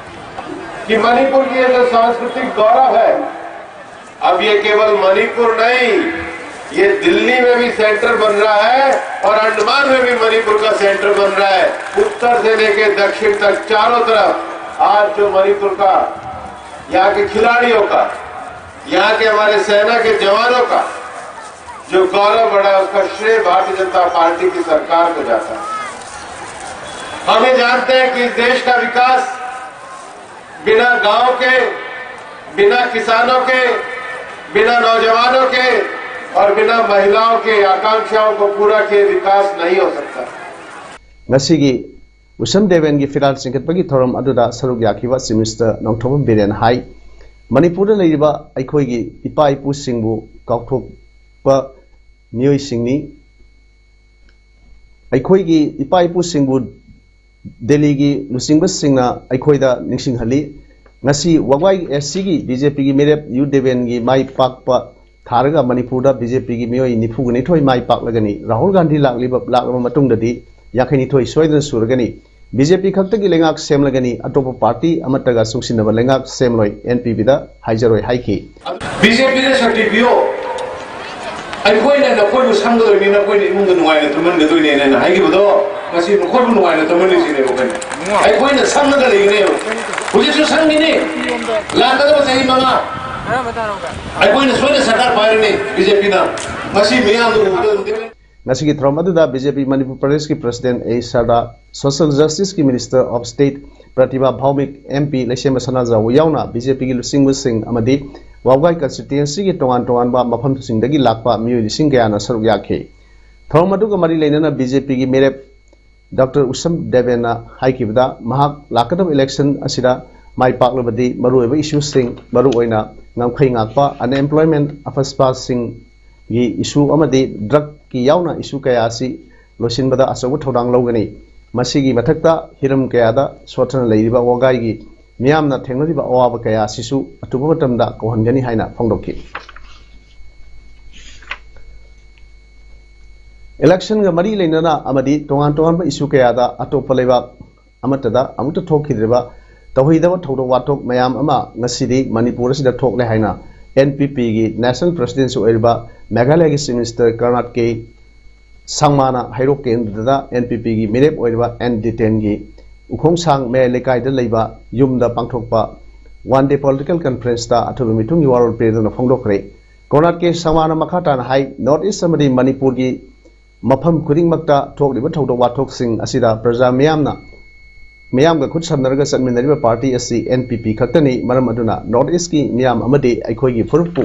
कि मणिपुर की ये जो सांस्कृतिक गौरव है, अब ये केवल मणिपुर नहीं, ये दिल्ली में भी सेंटर बन रहा है और अंडमान में भी मणिपुर का सेंटर बन रहा है। उत्तर से लेकर दक्षिण तक चारों तरफ आज जो मणिपुर का, यहाँ के खिलाड़ियों का, यहाँ के हमारे सेना के जवानों का जो गौरव बढ़ा, उसका श्रेय भारतीय जनता पार्टी की सरकार को जाता है। हम ये जानते हैं कि इस देश का विकास बिना गांव के, बिना किसानों के, बिना नौजवानों के और बिना महिलाओं के आकांक्षाओं को पूरा किए विकास नहीं हो सकता। ꯉꯁꯤꯒꯤ ꯎꯁꯝ ꯗꯦꯕꯦꯟꯒꯤ ꯐꯤꯔꯥꯜ ꯆꯤꯡꯈꯠꯄꯒꯤ ꯊꯧꯔꯝ ꯑꯗꯨꯗ ꯁꯔꯨꯛ ꯌꯥꯈꯤꯕ ꯆꯤꯐ ꯃꯤꯅꯤꯁꯇꯔ ꯅꯣꯡꯊꯣꯝꯕꯝ ꯕꯤꯔꯦꯟ ꯍꯥꯏ, ꯃꯅꯤꯄꯨꯔꯗ ꯂꯩꯔꯤꯕ ꯑꯩꯈꯣꯏꯒꯤ ꯏꯄꯥ ꯏꯄꯨꯁꯤꯡꯕꯨ ꯀꯥꯎꯊꯣꯛꯄ ꯃꯤꯑꯣꯏꯁꯤꯡꯅꯤ꯫ ꯑꯩꯈꯣꯏꯒꯤ ꯏꯄꯥ ꯏꯄꯨꯁꯤꯡꯕꯨ ꯗꯦꯜꯂꯤꯒꯤ ꯂꯨꯆꯤꯡꯕꯁꯤꯡꯅ ꯑꯩꯈꯣꯏꯗ ꯅꯤꯡꯁꯤꯡꯍꯜꯂꯤ꯫ ꯉꯁꯤ ꯋꯥꯒꯋꯥꯏ ꯑꯦꯁ ꯁꯤꯒꯤ ꯕꯤ ꯖꯦ ꯄꯤꯒꯤ ꯃꯤꯔꯦꯞ ꯌꯨ ꯗꯦꯕꯦꯟꯒꯤ ꯃꯥꯏ ꯄꯥꯛꯄ ꯊꯥꯔꯒ ꯃꯅꯤꯄꯨꯔꯗ ꯕꯤ ꯖꯦ ꯄꯤꯒꯤ ꯃꯤꯑꯣꯏ ꯅꯤꯐꯨꯒ ꯅꯤꯊꯣꯏ ꯃꯥꯏ ꯄꯥꯛꯂꯒꯅꯤ꯫ ꯔꯥꯍꯨꯜ ꯒꯥꯟꯙꯤ ꯂꯥꯛꯂꯤꯕ, ꯂꯥꯛꯂꯕ ꯃꯇꯨꯡꯗꯗꯤ ꯌꯥꯡꯈꯩ ꯅꯤꯊꯣꯏ ꯁꯣꯏꯗꯅ ꯁꯨꯔꯒꯅꯤ꯫ ꯕꯤ ꯖꯦ ꯄꯤ ꯈꯛꯇꯒꯤ ꯂꯩꯉꯥꯛ ꯁꯦꯝꯂꯒꯅꯤ, ꯑꯇꯣꯞꯄ ꯄꯥꯔꯇꯤ ꯑꯃꯠꯇꯒ ꯆꯨꯡꯁꯤꯟꯅꯕ ꯂꯩꯉꯥꯛ ꯁꯦꯝꯂꯣꯏ, ꯑꯦꯟ ꯄꯤ ꯄꯤꯗ ꯍꯥꯏꯖꯔꯣꯏ ꯍꯥꯏꯈꯤ꯫ ꯕꯤ ꯖꯦ ꯄꯤꯗ ꯁꯛꯇꯤ ꯄꯤꯌꯣ꯫ ꯑꯩꯈꯣꯏꯅ ꯅꯈꯣꯏꯕꯨ ꯁꯪꯒꯗꯣꯏꯅꯤ, ꯅꯈꯣꯏꯅ ꯏꯃꯨꯡꯗ ꯅꯨꯡꯉꯥꯏꯅ ꯇꯨꯝꯍꯟꯒꯗꯣꯏꯅꯦꯅ ꯍꯥꯏꯈꯤꯕꯗꯣ, ꯉꯁꯤ ꯅꯈꯣꯏꯕꯨ ꯅꯨꯡꯉꯥꯏꯅ ꯇꯨꯝꯍꯜꯂꯤꯁꯤꯅꯦꯕ ꯑꯩꯈꯣꯏꯅ꯫ ꯑꯩꯈꯣꯏꯅ ꯁꯪꯉꯒ ꯂꯩꯒꯅꯦꯕ꯫ ꯍꯧꯖꯤꯛꯁꯨ ꯁꯪꯈꯤꯅꯤ꯫ ꯂꯥꯛꯀꯗꯕ ꯆꯍꯤ ꯃꯉꯥ ꯑꯩꯈꯣꯏꯅ ꯁꯣꯏꯗꯅ ꯁꯔꯀꯥꯔ ꯄꯥꯏꯔꯅꯤ ꯕꯤ ꯖꯦ ꯄꯤꯅ꯫ ꯃꯁꯤ ꯃꯤꯌꯥꯝꯅ ꯎꯕꯗ ꯑꯗꯨꯝ ꯉꯁꯤꯒꯤ ꯊꯧꯔꯝ ꯑꯗꯨꯗ ꯕꯤ ꯖꯦ ꯄꯤ ꯃꯅꯤꯄꯨꯔ ꯄ꯭ꯔꯗꯦꯁꯀꯤ ꯄ꯭ꯔꯁꯤꯗꯦꯟ ꯑꯦ ꯁꯔꯗꯥ, ꯁꯣꯁꯤꯌꯦꯜ ꯖꯁꯇꯤꯁꯀꯤ minister of state Pratibha Bhaumik, M P Leishemba Sanajaoba ꯌꯥꯎꯅ ꯕꯤ ꯖꯦ ꯄꯤꯒꯤ ꯂꯨꯆꯤꯡꯕꯁꯤꯡ ꯑꯃꯗꯤ ꯋꯥꯕꯒꯥꯏ ꯀꯟꯁꯇꯤꯇ꯭ꯋꯦꯟꯁꯤꯒꯤ ꯇꯣꯉꯥꯟ ꯇꯣꯉꯥꯟꯕ ꯃꯐꯝꯁꯤꯡꯗꯒꯤ ꯂꯥꯛꯄ ꯃꯤꯑꯣꯏ ꯂꯤꯁꯤꯡ ꯀꯌꯥꯅ ꯁꯔꯨꯛ ꯌꯥꯈꯤ꯫ ꯊꯧꯔꯝ ꯑꯗꯨꯒ ꯃꯔꯤ ꯂꯩꯅꯅ ꯕꯤ ꯖꯦ ꯄꯤꯒꯤ ꯃꯤꯔꯦꯞ ꯗꯣꯛꯇꯔ ꯎꯁꯝ ꯗꯦꯕꯦꯟꯅ ꯍꯥꯏꯈꯤꯕꯗ, ꯃꯍꯥꯛ ꯂꯥꯛꯀꯗꯕ ꯏꯂꯦꯛꯁꯟ ꯑꯁꯤꯗ ꯃꯥꯏ ꯄꯥꯛꯂꯕꯗꯤ ꯃꯔꯨꯑꯣꯏꯕ ꯏꯁꯨꯁꯤꯡ, ꯃꯔꯨꯑꯣꯏꯅ ꯉꯝꯈꯩ ꯉꯥꯛꯄ, ꯑꯟꯑꯦꯝꯄ꯭ꯂꯣꯏꯃꯦꯟ, ꯑꯐꯁꯄꯥꯁꯤꯡꯒꯤ ꯏꯁꯨ ꯑꯃꯗꯤ ꯗ꯭ꯔꯒꯀꯤ ꯌꯥꯎꯅ ꯏꯁꯨ ꯀꯌꯥ ꯑꯁꯤ ꯂꯣꯏꯁꯤꯟꯕꯗ ꯑꯆꯧꯕ ꯊꯧꯗꯥꯡ ꯂꯧꯒꯅꯤ꯫ ꯃꯁꯤꯒꯤ ꯃꯊꯛꯇ ꯍꯤꯔꯝ ꯀꯌꯥꯗ ꯁꯣꯠꯊꯅ ꯂꯩꯔꯤꯕ ꯋꯥꯒꯥꯏꯒꯤ ꯃꯤꯌꯥꯝꯅ ꯊꯦꯡꯅꯔꯤꯕ ꯑꯋꯥꯕ ꯀꯌꯥ ꯑꯁꯤꯁꯨ ꯑꯊꯨꯕ ꯃꯇꯝꯗ ꯀꯧꯍꯟꯒꯅꯤ ꯍꯥꯏꯅ ꯐꯣꯡꯗꯣꯛꯈꯤ꯫ ꯏꯂꯦꯛꯁꯟꯒ ꯃꯔꯤ ꯂꯩꯅꯅ ꯑꯃꯗꯤ ꯇꯣꯉꯥꯟ ꯇꯣꯉꯥꯟꯕ ꯏꯁꯨ ꯀꯌꯥꯗ ꯑꯇꯣꯞꯄ ꯂꯩꯕꯥꯛ ꯑꯃꯠꯇꯗ ꯑꯃꯨꯛꯇ ꯊꯣꯛꯈꯤꯗ꯭ꯔꯤꯕ ꯇꯧꯍꯩꯗꯕ ꯊꯧꯗꯣꯛ ꯋꯥꯊꯣꯛ ꯃꯌꯥꯝ ꯑꯃ ꯉꯁꯤꯗꯤ ꯃꯅꯤꯄꯨꯔ ꯑꯁꯤꯗ ꯊꯣꯛꯂꯦ ꯍꯥꯏꯅ ꯑꯦꯟ ꯄꯤ ꯄꯤꯒꯤ ꯅꯦꯁꯅꯦꯜ ꯄ꯭ꯔꯁꯤꯗꯦꯟꯁꯨ ꯑꯣꯏꯔꯤꯕ ꯃꯦꯘꯥꯂꯌꯒꯤ ꯆꯤꯐ ꯃꯤꯅꯤꯁꯇꯔ ꯀꯔꯅꯥꯠ ꯀꯦ ꯁꯪꯃꯥꯅ ꯍꯩꯔꯣꯛ ꯀꯦꯟꯗ꯭ꯔꯗ ꯑꯦꯟ ꯄꯤ ꯄꯤꯒꯤ ꯃꯤꯔꯦꯞ ꯑꯣꯏꯔꯤꯕ ꯑꯦꯟ ꯗꯤꯇꯦꯟꯒꯤ ꯎꯈꯣꯡꯁꯥꯡ ꯃꯌꯥꯏ ꯂꯩꯀꯥꯏꯗ ꯂꯩꯕ ꯌꯨꯝꯗ ꯄꯥꯡꯊꯣꯛꯄ ꯋꯥꯟ ꯗꯦ ꯄꯣꯂꯤꯇꯤꯀꯦꯜ ꯀꯟꯐꯔꯦꯟꯁꯇ ꯑꯊꯨꯕ ꯃꯤꯊꯨꯡꯒꯤ ꯋꯥꯔꯣꯜ ꯄꯤꯔꯗꯨꯅ ꯐꯣꯡꯗꯣꯛꯈ꯭ꯔꯦ꯫ ꯀꯔꯅꯥꯠ ꯀꯦ ꯁꯪꯃꯥꯅ ꯃꯈꯥ ꯇꯥꯅ ꯍꯥꯏ, ꯅꯣꯔꯠ ꯏꯁ ꯑꯃꯗꯤ ꯃꯅꯤꯄꯨꯔꯒꯤ ꯃꯐꯝ ꯈꯨꯗꯤꯡꯃꯛꯇ ꯊꯣꯛꯂꯤꯕ ꯊꯧꯗꯣꯛ ꯋꯥꯊꯣꯛꯁꯤꯡ ꯑꯁꯤꯗ ꯄ꯭ꯔꯖꯥ ꯃꯤꯌꯥꯝꯅ, ꯃꯤꯌꯥꯝꯒ ꯈꯨꯠ ꯁꯝꯅꯔꯒ ꯆꯠꯃꯤꯟꯅꯔꯤꯕ ꯄꯥꯔꯇꯤ ꯑꯁꯤ ꯑꯦꯟ ꯄꯤ ꯄꯤ ꯈꯛꯇꯅꯤ꯫ ꯃꯔꯝ ꯑꯗꯨꯅ ꯅꯣꯔꯠ ꯏꯁꯀꯤ ꯃꯤꯌꯥꯝ ꯑꯃꯗꯤ ꯑꯩꯈꯣꯏꯒꯤ ꯐꯨꯔꯨꯞꯄꯨ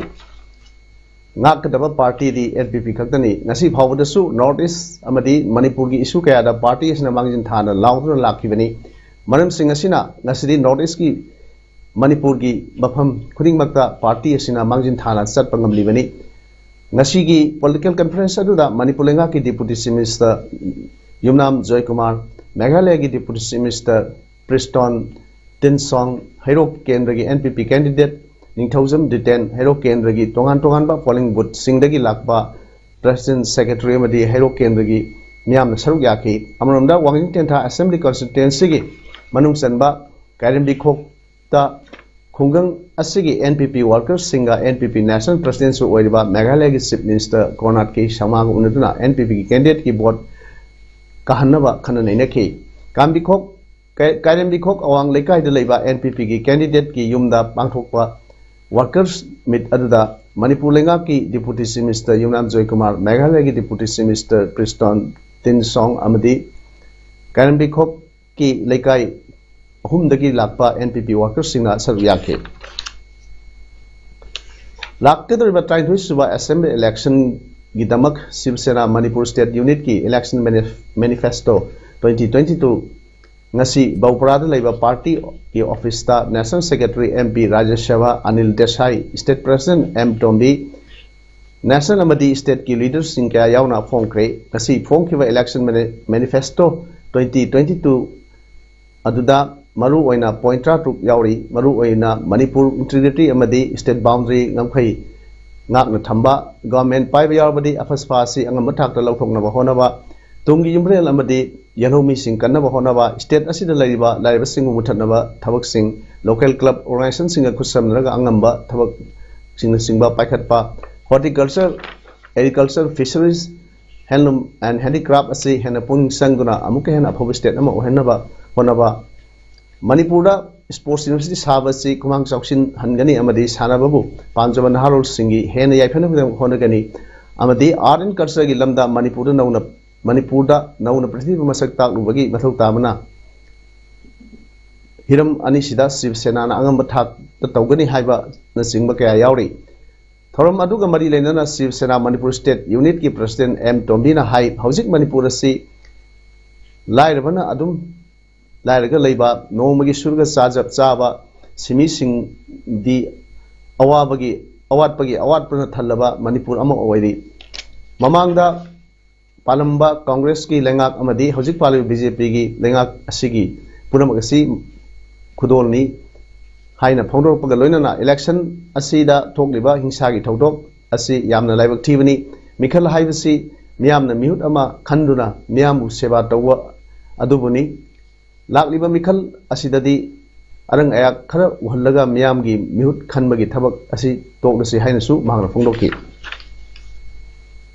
ꯉꯥꯛꯀꯗꯕ ꯄꯥꯔꯇꯤꯗꯤ ꯑꯦꯟ ꯄꯤ ꯄꯤ ꯈꯛꯇꯅꯤ꯫ ꯉꯁꯤ ꯐꯥꯎꯕꯗꯁꯨ ꯅꯣꯔꯠ ꯏꯁ ꯑꯃꯗꯤ ꯃꯅꯤꯄꯨꯔꯒꯤ ꯏꯁꯨ ꯀꯌꯥꯗ ꯄꯥꯔꯇꯤ ꯑꯁꯤꯅ ꯃꯥꯡꯖꯤꯟ ꯊꯥꯅ ꯂꯥꯎꯗꯨꯅ ꯂꯥꯛꯈꯤꯕꯅꯤ꯫ ꯃꯔꯝꯁꯤꯡ ꯑꯁꯤꯅ ꯉꯁꯤꯗꯤ ꯅꯣꯔꯠ ꯏꯁꯀꯤ ꯃꯅꯤꯄꯨꯔꯒꯤ ꯃꯐꯝ ꯈꯨꯗꯤꯡꯃꯛꯇ ꯄꯥꯔꯇꯤ ꯑꯁꯤꯅ ꯃꯥꯡꯖꯤꯟ ꯊꯥꯅ ꯆꯠꯄ ꯉꯝꯂꯤꯕꯅꯤ꯫ ꯉꯁꯤꯒꯤ ꯄꯣꯂꯤꯇꯤꯀꯦꯜ ꯀꯟꯐꯔꯦꯟꯁ ꯑꯗꯨꯗ ꯃꯅꯤꯄꯨꯔ ꯂꯩꯉꯥꯛꯀꯤ ꯗꯤꯄꯨꯇꯤ ꯆꯤꯐ ꯃꯤꯅꯤꯁꯇꯔ ꯌꯨꯝꯅꯥꯝ ꯖꯣꯏꯀꯨꯃꯥꯔ, ꯃꯦꯘꯥꯂꯌꯒꯤ ꯗꯤꯄꯨꯇꯤ ꯆꯤꯐ ꯃꯤꯅꯤꯁꯇꯔ ꯄ꯭ꯔꯤꯁꯇꯣꯟ ꯇꯤꯟꯁꯣꯡ, ꯍꯩꯔꯣꯛ ꯀꯦꯟꯗ꯭ꯔꯒꯤ ꯑꯦꯟ ꯄꯤ ꯄꯤ ꯀꯦꯟꯗꯤꯗꯦꯠ ꯅꯤꯡꯊꯧꯖꯝ ꯗꯤꯇꯦꯟ, ꯍꯩꯔꯣꯛ ꯀꯦꯟꯗ꯭ꯔꯒꯤ ꯇꯣꯉꯥꯟ ꯇꯣꯉꯥꯟꯕ ꯄꯣꯂꯤꯡ ꯕꯨꯊꯁꯤꯡꯗꯒꯤ ꯂꯥꯛꯄ ꯄ꯭ꯔꯁꯤꯗꯦꯟ, ꯁꯦꯀ꯭ꯔꯦꯇꯔꯤ ꯑꯃꯗꯤ ꯍꯩꯔꯣꯛ ꯀꯦꯟꯗ꯭ꯔꯒꯤ ꯃꯤꯌꯥꯝꯅ ꯁꯔꯨꯛ ꯌꯥꯈꯤ꯫ ꯑꯃꯔꯣꯝꯗ ꯋꯥꯡꯖꯤꯡ ꯇꯦꯟꯊꯥ ꯑꯦꯁꯦꯝꯕ꯭ꯂꯤ ꯀꯟꯁꯇꯤꯇ꯭ꯋꯦꯟꯁꯤꯒꯤ ꯃꯅꯨꯡ ꯆꯟꯕ ꯀꯥꯏꯔꯦꯝꯕꯤꯈꯣꯛꯇ ꯈꯨꯡꯒꯪ ꯑꯁꯤꯒꯤ ꯑꯦꯟ ꯄꯤ ꯄꯤ ꯋꯥꯔꯀꯔꯁꯤꯡꯒ ꯑꯦꯟ ꯄꯤ ꯄꯤ ꯅꯦꯁꯅꯦꯜ ꯄ꯭ꯔꯁꯤꯗꯦꯟꯁꯨ ꯑꯣꯏꯔꯤꯕ ꯃꯦꯘꯥꯂꯌꯒꯤ ꯆꯤꯐ ꯃꯤꯅꯤꯁꯇꯔ ꯀꯣꯔꯅꯥꯠ ꯀꯦ ꯁꯪꯃꯥꯒ ꯎꯅꯗꯨꯅ ꯑꯦꯟ ꯄꯤ ꯄꯤꯒꯤ ꯀꯦꯟꯗꯤꯗꯦꯠꯀꯤ ꯚꯣꯠ ꯀꯥꯍꯟꯅꯕ ꯈꯟꯅ ꯅꯩꯅꯈꯤ꯫ ꯀꯥꯝꯕꯤꯈꯣꯛ ꯀꯩ-, ꯀꯥꯏꯔꯦꯝꯕꯤꯈꯣꯛ ꯑꯋꯥꯡ ꯂꯩꯀꯥꯏꯗ ꯂꯩꯕ ꯑꯦꯟ ꯄꯤ ꯄꯤꯒꯤ ꯀꯦꯟꯗꯤꯗꯦꯠꯀꯤ ꯌꯨꯝꯗ ꯄꯥꯡꯊꯣꯛꯄ Workers Meet ꯑꯗꯨꯗ ꯃꯅꯤꯄꯨꯔ ꯂꯩꯉꯥꯛꯀꯤ Deputy Chief Minister ꯌꯨꯝꯅꯥꯝ ꯖꯣꯏꯀꯨꯃꯥꯔ, ꯃꯦꯘꯥꯂꯌꯒꯤ Deputy Chief Minister ꯄ꯭ꯔꯤꯁꯇꯣꯟ ꯇꯤꯟꯁꯣꯡ ꯑꯃꯗꯤ ꯀꯥꯏꯔꯦꯝꯕꯤ ꯈꯣꯛꯀꯤ ꯂꯩꯀꯥꯏ ꯑꯍꯨꯝꯗꯒꯤ ꯂꯥꯛꯄ N P P workersꯁꯤꯡꯅ ꯁꯔꯨꯛ ꯌꯥꯈꯤ꯫ ꯂꯥꯛꯀꯗꯧꯔꯤꯕ ꯇꯔꯥꯅꯤꯊꯣꯏ ꯁꯨꯕ Assembly electionꯒꯤꯗꯃꯛ ꯁꯤꯕ ꯁꯦꯅꯥ Manipur State Unitꯀꯤ election manif-, manifesto twenty twenty two ꯉꯁꯤ ꯕꯧꯄ꯭ꯔꯥꯗ ꯂꯩꯕ partyꯒꯤ officeꯇ National Secretary M P ꯔꯥꯖ꯭ꯌ ꯁꯚꯥ Anil Desai, State President M ꯇꯣꯝꯕꯤ, National ꯑꯃꯗꯤ stateꯀꯤ leaderꯁꯤꯡ ꯀꯌꯥ ꯌꯥꯎꯅ ꯐꯣꯡꯈ꯭ꯔꯦ꯫ ꯉꯁꯤ ꯐꯣꯡꯈꯤꯕ election mani-, manifesto twenty twenty two ꯑꯗꯨꯗ ꯃꯔꯨ ꯑꯣꯏꯅ point ꯇꯔꯥꯇꯔꯨꯛ ꯌꯥꯎꯔꯤ꯫ ꯃꯔꯨ ꯑꯣꯏꯅ ꯃꯅꯤꯄꯨꯔ integrity ꯑꯃꯗꯤ state boundary ꯉꯝꯈꯩ ꯉꯥꯛꯅ ꯊꯝꯕ, government ꯄꯥꯏꯕ ꯌꯥꯎꯔꯕꯗꯤ ꯑꯐꯁꯐꯥ ꯑꯁꯤ ꯑꯉꯝꯕ ꯊꯥꯛꯇ ꯂꯧꯊꯣꯛꯅꯕ ꯍꯣꯠꯅꯕ, ꯇꯨꯡꯒꯤ ꯌꯨꯝꯐꯝꯂꯦꯟ ꯑꯃꯗꯤ ꯌꯦꯜꯍꯧꯃꯤꯁꯤꯡ ꯀꯟꯅꯕ ꯍꯣꯠꯅꯕ, state ꯑꯁꯤꯗ ꯂꯩꯔꯤꯕ ꯂꯥꯏꯔꯕꯁꯤꯡꯕꯨ ꯃꯨꯊꯠꯅꯕ ꯊꯕꯛꯁꯤꯡ, local club organizationꯁꯤꯡꯒ ꯈꯨꯠꯁꯝꯅꯔꯒ ꯑꯉꯝꯕ ꯊꯕꯛꯁꯤꯡꯅꯆꯤꯡꯕ ꯄꯥꯏꯈꯠꯄ, horticulture, agriculture, fisheries, handloom and handicraft ꯑꯁꯤ ꯍꯦꯟꯅ ꯄꯨꯛꯅꯤꯡ ꯆꯪꯗꯨꯅ ꯑꯃꯨꯛꯀ ꯍꯦꯟꯅ ꯑꯐꯕ state ꯑꯃ ꯑꯣꯏꯍꯟꯅꯕ ꯍꯣꯠꯅꯕ, ꯃꯅꯤꯄꯨꯔꯗ sports university ꯁꯥꯕ ꯑꯁꯤ ꯈꯨꯃꯥꯡ ꯆꯥꯎꯁꯤꯟꯍꯟꯒꯅꯤ ꯑꯃꯗꯤ ꯁꯥꯟꯅꯕꯕꯨ ꯄꯥꯝꯖꯕ ꯅꯍꯥꯔꯣꯜꯁꯤꯡꯒꯤ ꯍꯦꯟꯅ ꯌꯥꯏꯐꯅꯕꯒꯤꯗꯃꯛ ꯍꯣꯠꯅꯒꯅꯤ ꯑꯃꯗꯤ art and cultureꯒꯤ ꯂꯝꯗ ꯃꯅꯤꯄꯨꯔꯗ ꯅꯧꯅ, ꯃꯅꯤꯄꯨꯔꯗ ꯅꯧꯅ ꯄ꯭ꯔꯤꯊꯤꯕꯤꯕꯨ ꯃꯁꯛ ꯇꯥꯛꯂꯨꯕꯒꯤ ꯃꯊꯧ ꯇꯥꯕꯅ ꯍꯤꯔꯝ ꯑꯅꯤꯁꯤꯗ ꯁꯤꯕ ꯁꯦꯅꯥꯅ ꯑꯉꯝꯕ ꯊꯥꯛꯇ ꯇꯧꯒꯅꯤ ꯍꯥꯏꯕꯅꯆꯤꯡꯕ ꯀꯌꯥ ꯌꯥꯎꯔꯤ꯫ ꯊꯧꯔꯝ ꯑꯗꯨꯒ ꯃꯔꯤ ꯂꯩꯅꯅ ꯁꯤꯕ ꯁꯦꯅꯥ ꯃꯅꯤꯄꯨꯔ state unitꯀꯤ president M ꯇꯣꯝꯕꯤꯅ ꯍꯥꯏ, ꯍꯧꯖꯤꯛ ꯃꯅꯤꯄꯨꯔ ꯑꯁꯤ ꯂꯥꯏꯔꯕꯅ ꯑꯗꯨꯝ ꯂꯥꯏꯔꯒ ꯂꯩꯕ, ꯅꯣꯡꯃꯒꯤ ꯁꯨꯔꯒ ꯆꯥꯖ-, ꯆꯥꯕ ꯁꯤꯟꯃꯤꯁꯤꯡꯗꯤ ꯑꯋꯥꯕꯒꯤ, ꯑꯋꯥꯠꯄꯒꯤ ꯑꯋꯥꯠꯄꯅ ꯊꯜꯂꯕ ꯃꯅꯤꯄꯨꯔ ꯑꯃ ꯑꯣꯏꯔꯤ꯫ ꯃꯃꯥꯡꯗ ꯄꯥꯜꯂꯝꯕ ꯀꯪꯒ꯭ꯔꯦꯁꯀꯤ ꯂꯩꯉꯥꯛ ꯑꯃꯗꯤ ꯍꯧꯖꯤꯛ ꯄꯥꯜꯂꯤꯕ BJPꯒꯤ ꯂꯩꯉꯥꯛ ꯑꯁꯤꯒꯤ ꯄꯨꯝꯅꯃꯛ ꯑꯁꯤ ꯈꯨꯗꯣꯜꯅꯤ ꯍꯥꯏꯅ ꯐꯣꯡꯗꯣꯔꯛꯄꯒ ꯂꯣꯏꯅꯅ election ꯑꯁꯤꯗ ꯊꯣꯛꯂꯤꯕ ꯍꯤꯡꯁꯥꯒꯤ ꯊꯧꯗꯣꯛ ꯑꯁꯤ ꯌꯥꯝꯅ ꯂꯥꯏꯕꯛ ꯊꯤꯕꯅꯤ꯫ ꯃꯤꯈꯜ ꯍꯥꯏꯕꯁꯤ ꯃꯤꯌꯥꯝꯅ ꯃꯤꯍꯨꯠ ꯑꯃ ꯈꯟꯗꯨꯅ ꯃꯤꯌꯥꯝꯕꯨ ꯁꯦꯕꯥ ꯇꯧꯕ ꯑꯗꯨꯕꯨꯅꯤ꯫ ꯂꯥꯛꯂꯤꯕ ꯃꯤꯈꯜ ꯑꯁꯤꯗꯗꯤ ꯑꯔꯪ ꯑꯌꯥꯛ ꯈꯔ ꯎꯍꯜꯂꯒ ꯃꯤꯌꯥꯝꯒꯤ ꯃꯤꯍꯨꯠ ꯈꯟꯕꯒꯤ ꯊꯕꯛ ꯑꯁꯤ ꯇꯣꯛꯂꯁꯤ ꯍꯥꯏꯅꯁꯨ ꯃꯍꯥꯛꯅ ꯐꯣꯡꯗꯣꯛꯈꯤ꯫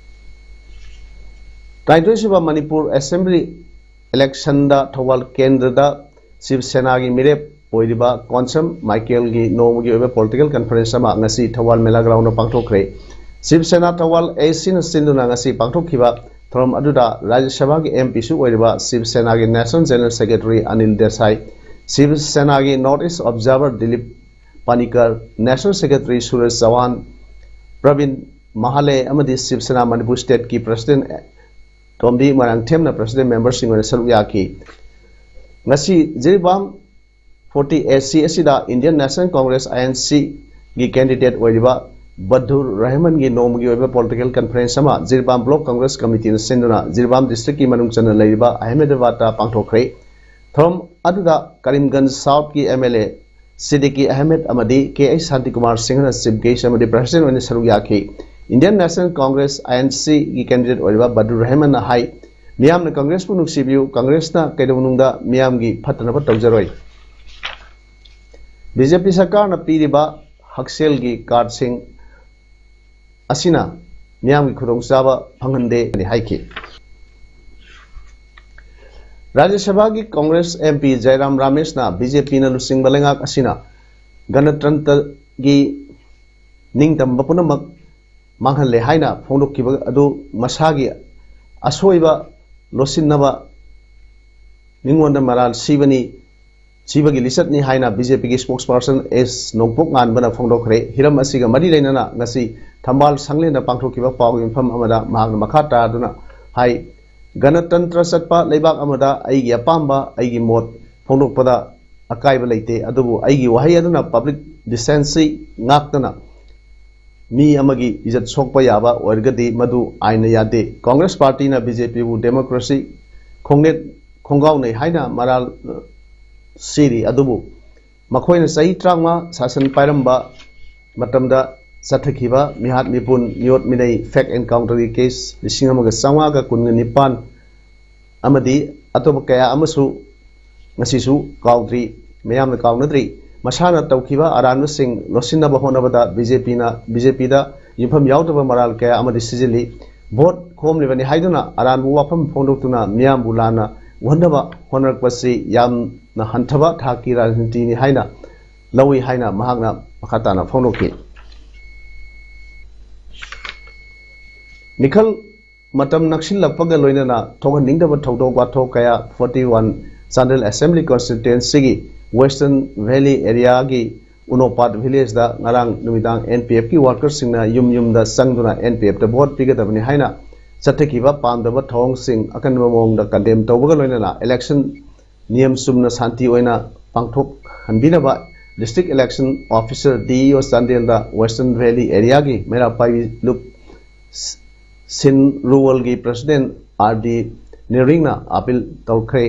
ꯇꯔꯥꯅꯤꯊꯣꯏ ꯁꯨꯕ ꯃꯅꯤꯄꯨꯔ Assembly electionꯗ ꯊꯧꯕꯥꯜ ꯀꯦꯟꯗ꯭ꯔꯗ ꯁꯤꯕ ꯁꯦꯅꯥꯒꯤ ꯃꯤꯔꯦꯞ ꯑꯣꯏꯔꯤꯕ ꯀꯣꯟꯁꯝ ꯃꯥꯏꯀꯦꯜꯒꯤ ꯅꯣꯡꯃꯒꯤ ꯑꯣꯏꯕ ꯄꯣꯂꯤꯇꯤꯀꯦꯜ ꯀꯟꯐꯔꯦꯟꯁ ꯑꯃ ꯉꯁꯤ ꯊꯧꯕꯥꯜ ꯃꯦꯂꯥ ꯒ꯭ꯔꯥꯎꯟꯗ ꯄꯥꯡꯊꯣꯛꯈ꯭ꯔꯦ꯫ ꯁꯤꯕ ꯁꯦꯅꯥ ꯊꯧꯕꯥꯜ ꯑꯦꯁꯤꯅ ꯁꯤꯟꯗꯨꯅ ꯉꯁꯤ ꯄꯥꯡꯊꯣꯛꯈꯤꯕ ꯊꯧꯔꯝ ꯑꯗꯨꯗ ꯔꯥꯖ꯭ꯌ ꯁꯚꯥꯒꯤ ꯑꯦꯝ ꯄꯤꯁꯨ ꯑꯣꯏꯔꯤꯕ ꯁꯤꯕ ꯁꯦꯅꯥꯒꯤ national general secretary Anil Desai, Shiv ꯁꯦꯅꯥꯒꯤ north east observer Dilip Panikar, national secretary Suresh Chauhan, Prabin Mahale ꯑꯃꯗꯤ ꯁꯤꯕ ꯁꯦꯅꯥ ꯃꯅꯤꯄꯨꯔ ꯁ꯭ꯇꯦꯠꯀꯤ ꯄ꯭ꯔꯁꯤꯗꯦꯟ ꯇꯣꯝꯕꯤ ꯃꯣꯏꯔꯥꯡꯊꯦꯝꯅ ꯄ꯭ꯔꯁꯤꯗꯦꯟ ꯃꯦꯝꯕꯔꯁꯤꯡ ꯑꯣꯏꯅ ꯁꯔꯨꯛ ꯌꯥꯈꯤ꯫ ꯉꯁꯤ ꯖꯤꯔꯤꯕꯥꯝ ꯐꯣꯔꯇꯤ ꯑꯦ ꯁꯤ ꯑꯁꯤꯗ Indian National Congress, I N ꯁꯤꯒꯤ ꯀꯦꯟꯗꯤꯗꯦꯠ ꯑꯣꯏꯔꯤꯕ ꯕꯗꯨꯔ ꯔꯍꯃꯟꯒꯤ ꯅꯣꯡꯃꯒꯤ ꯑꯣꯏꯕ ꯄꯣꯂꯤꯇꯤꯀꯦꯜ ꯀꯟꯐꯔꯦꯟꯁ ꯑꯃ ꯖꯤꯔꯤꯕꯥꯝ ꯕ꯭ꯂꯣꯛ ꯀꯣꯡꯒ꯭ꯔꯦꯁ ꯀꯃꯤꯇꯤꯅ ꯁꯤꯟꯗꯨꯅ ꯖꯤꯔꯤꯕꯥꯝ ꯗꯤꯁꯇ꯭ꯔꯤꯛꯀꯤ ꯃꯅꯨꯡ ꯆꯟꯅ ꯂꯩꯔꯤꯕ ꯑꯍꯃꯦꯗꯕꯥꯗꯇ ꯄꯥꯡꯊꯣꯛꯈ꯭ꯔꯦ꯫ ꯊꯧꯔꯝ ꯑꯗꯨꯗ Karimganj ꯁꯥꯎꯠꯀꯤ M L A ꯁꯤꯗꯤꯀꯤ Ahmed ꯑꯃꯗꯤ ꯀꯦ ꯑꯩꯆ ꯁꯥꯟꯇꯤꯀꯨꯃꯥꯔ ꯁꯤꯡꯍꯅ ꯆꯤꯐ ꯒꯦꯁ꯭ꯠ ꯑꯃꯗꯤ ꯄ꯭ꯔꯁꯤꯗꯦꯟꯠ ꯑꯣꯏꯅ ꯁꯔꯨꯛ ꯌꯥꯈꯤ꯫ Indian National Congress, I N ꯁꯤꯒꯤ ꯀꯦꯟꯗꯤꯗꯦꯠ ꯑꯣꯏꯔꯤꯕ ꯕꯗꯨꯔ ꯔꯍꯃꯟꯅ ꯍꯥꯏ, ꯃꯤꯌꯥꯝꯅ ꯀꯪꯒ꯭ꯔꯦꯁꯄꯨ ꯅꯨꯡꯁꯤꯕꯤꯌꯨ, ꯀꯪꯒ꯭ꯔꯦꯁꯅ ꯀꯩꯗꯧꯅꯨꯡꯗ ꯃꯤꯌꯥꯝꯒꯤ ꯐꯠꯇꯅꯕ ꯇꯧꯖꯔꯣꯏ꯫ ꯕꯤ ꯖꯦ ꯄꯤ ꯁꯔꯀꯥꯔꯅ ꯄꯤꯔꯤꯕ ꯍꯛꯁꯦꯜꯒꯤ ꯀꯥꯔꯗꯁꯤꯡ ꯑꯁꯤꯅ ꯃꯤꯌꯥꯝꯒꯤ ꯈꯨꯗꯣꯡꯆꯥꯕ ꯐꯪꯍꯟꯗꯦ ꯍꯥꯏꯈꯤ꯫ ꯔꯥꯖ꯭ꯌ ꯁꯚꯥꯒꯤ ꯀꯣꯡꯒ꯭ꯔꯦꯁ ꯑꯦꯝ ꯄꯤ ꯖꯌꯔꯥꯝ ꯔꯥꯃꯦꯁꯅ ꯕꯤ ꯖꯦ ꯄꯤꯅ ꯂꯨꯆꯤꯡꯕ ꯂꯩꯉꯥꯛ ꯑꯁꯤꯅ ꯒꯅꯇꯟꯇ꯭ꯔꯒꯤ ꯅꯤꯡꯇꯝꯕ ꯄꯨꯝꯅꯃꯛ ꯃꯥꯡꯍꯜꯂꯦ ꯍꯥꯏꯅ ꯐꯣꯡꯗꯣꯛꯈꯤꯕ ꯑꯗꯨ ꯃꯁꯥꯒꯤ ꯑꯁꯣꯏꯕ ꯂꯣꯠꯁꯤꯟꯅꯕ ꯃꯤꯉꯣꯟꯗ ꯃꯔꯥꯜ ꯁꯤꯕꯅꯤ, ꯁꯤꯕꯒꯤ ꯂꯤꯆꯠꯅꯤ ꯍꯥꯏꯅ ꯕꯤ ꯖꯦ ꯄꯤꯒꯤ ꯁ꯭ꯄꯣꯛꯁꯄꯔꯁꯟ ꯑꯦꯁ ꯅꯣꯡꯄꯣꯛ ꯉꯥꯟꯕꯅ ꯐꯣꯡꯗꯣꯛꯈ꯭ꯔꯦ꯫ ꯍꯤꯔꯝ ꯑꯁꯤꯒ ꯃꯔꯤ ꯂꯩꯅꯅ ꯉꯁꯤ ꯊꯝꯕꯥꯜ ꯁꯪꯂꯦꯟꯗ ꯄꯥꯡꯊꯣꯛꯈꯤꯕ ꯄꯥꯎꯒꯤ ꯃꯤꯐꯝ ꯑꯃꯗ ꯃꯍꯥꯛꯅ ꯃꯈꯥ ꯇꯥꯗꯨꯅ ꯍꯥꯏ, ꯒꯅꯇꯟꯇ꯭ꯔ ꯆꯠꯄ ꯂꯩꯕꯥꯛ ꯑꯃꯗ ꯑꯩꯒꯤ ꯑꯄꯥꯝꯕ, ꯑꯩꯒꯤ ꯃꯣꯠ ꯐꯣꯡꯗꯣꯛꯄꯗ ꯑꯀꯥꯏꯕ ꯂꯩꯇꯦ, ꯑꯗꯨꯕꯨ ꯑꯩꯒꯤ ꯋꯥꯍꯩ ꯑꯗꯨꯅ ꯄꯕ꯭ꯂꯤꯛ ꯗꯤꯁꯦꯟꯁꯤ ꯉꯥꯛꯇꯅ ꯃꯤ ꯑꯃꯒꯤ ꯏꯖꯠ ꯁꯣꯛꯄ ꯌꯥꯕ ꯑꯣꯏꯔꯒꯗꯤ ꯃꯗꯨ ꯑꯥꯏꯟꯅ ꯌꯥꯗꯦ꯫ ꯀꯣꯡꯒ꯭ꯔꯦꯁ ꯄꯥꯔꯇꯤꯅ ꯕꯤ ꯖꯦ ꯄꯤꯕꯨ ꯗꯦꯃꯣꯀ꯭ꯔꯦꯁꯤ ꯈꯣꯡꯅꯦꯠ ꯈꯣꯡꯒꯥꯎꯅꯩ ꯍꯥꯏꯅ ꯃꯔꯥꯜ ꯁꯤꯔꯤ, ꯑꯗꯨꯕꯨ ꯃꯈꯣꯏꯅ ꯆꯍꯤ ꯇꯔꯥꯃꯉꯥ ꯁꯥꯁꯟ ꯄꯥꯏꯔꯝꯕ ꯃꯇꯝꯗ ꯆꯠꯊꯈꯤꯕ ꯃꯤꯍꯥꯠ ꯃꯤꯄꯨꯟ, ꯃꯤꯑꯣꯠ ꯃꯤꯅꯩ, ꯐꯦꯛ ꯑꯦꯟꯀꯥꯎꯟꯇꯔꯒꯤ ꯀꯦꯁ ꯂꯤꯁꯤꯡ ꯑꯃꯒ ꯆꯥꯝꯃꯉꯥꯒ ꯀꯨꯟꯒ ꯅꯤꯄꯥꯟ ꯑꯃꯗꯤ ꯑꯇꯣꯞꯄ ꯀꯌꯥ ꯑꯃꯁꯨ ꯉꯁꯤꯁꯨ ꯀꯥꯎꯗ꯭ꯔꯤ, ꯃꯌꯥꯝꯅ ꯀꯥꯎꯅꯗ꯭ꯔꯤ꯫ ꯃꯁꯥꯅ ꯇꯧꯈꯤꯕ ꯑꯔꯥꯟꯕꯁꯤꯡ ꯂꯣꯠꯁꯤꯟꯅꯕ ꯍꯣꯠꯅꯕꯗ ꯕꯤ ꯖꯦ ꯄꯤꯅ, ꯕꯤ ꯖꯦ ꯄꯤꯗ ꯌꯨꯝꯐꯝ ꯌꯥꯎꯗꯕ ꯃꯔꯥꯜ ꯀꯌꯥ ꯑꯃꯗꯤ ꯁꯤꯖꯤꯜꯂꯤ꯫ ꯚꯣꯠ ꯈꯣꯝꯂꯤꯕꯅꯤ ꯍꯥꯏꯗꯨꯅ ꯑꯔꯥꯟꯕ ꯋꯥꯐꯝ ꯐꯣꯡꯗꯣꯛꯇꯨꯅ ꯃꯤꯌꯥꯝꯕꯨ ꯂꯥꯟꯅ ꯎꯍꯟꯅꯕ ꯍꯣꯠꯅꯔꯛꯄꯁꯤ ꯌꯥꯝ ꯍꯟꯊꯕ ꯊꯥꯛꯀꯤ ꯔꯥꯖꯅꯤꯇꯤꯅꯤ ꯍꯥꯏꯅ ꯂꯧꯏ ꯍꯥꯏꯅ ꯃꯍꯥꯛꯅ ꯃꯈꯥ ꯇꯥꯅ ꯐꯣꯡꯗꯣꯛꯈꯤ꯫ ꯃꯤꯈꯜ ꯃꯇꯝ ꯅꯛꯁꯤꯜꯂꯛꯄꯒ ꯂꯣꯏꯅꯅ ꯊꯣꯛꯍꯟꯅꯤꯡꯗꯕ ꯊꯧꯗꯣꯛ ꯋꯥꯊꯣꯛ ꯀꯌꯥ forty one Chandel Assembly Constituencyꯒꯤ Western Valley Areaꯒꯤ ꯎꯅꯣꯄꯥꯠ Villageꯗ ꯉꯔꯥꯡ ꯅꯨꯃꯤꯗꯥꯡ NPFꯀꯤ workerꯁꯤꯡꯅ ꯌꯨꯝ ꯌꯨꯝꯗ ꯆꯪꯗꯨꯅ NPFꯇ vote ꯄꯤꯒꯗꯕꯅꯤ ꯍꯥꯏꯅ ꯆꯠꯊꯈꯤꯕ ꯄꯥꯝꯗꯕ ꯊꯧꯑꯣꯡꯁꯤꯡ ꯑꯀꯟꯕ ꯃꯑꯣꯡꯗ condemn ꯇꯧꯕꯒ ꯂꯣꯏꯅꯅ election ꯅꯤꯌꯝ ꯆꯨꯝꯅ ꯁꯥꯟꯇꯤ ꯑꯣꯏꯅ ꯄꯥꯡꯊꯣꯛꯍꯟꯕꯤꯅꯕ District Election Officer, DEO, ꯆꯥꯟꯗꯦꯜꯗ Western Valley Areaꯒꯤ ꯃꯩꯔꯥ ꯄꯥꯏꯕꯤ ꯂꯨꯞ ꯁꯤꯟ ꯔꯨꯔꯦꯜꯒꯤ President R D ꯅꯤꯔꯤꯡꯅ appeal ꯇꯧꯈ꯭ꯔꯦ꯫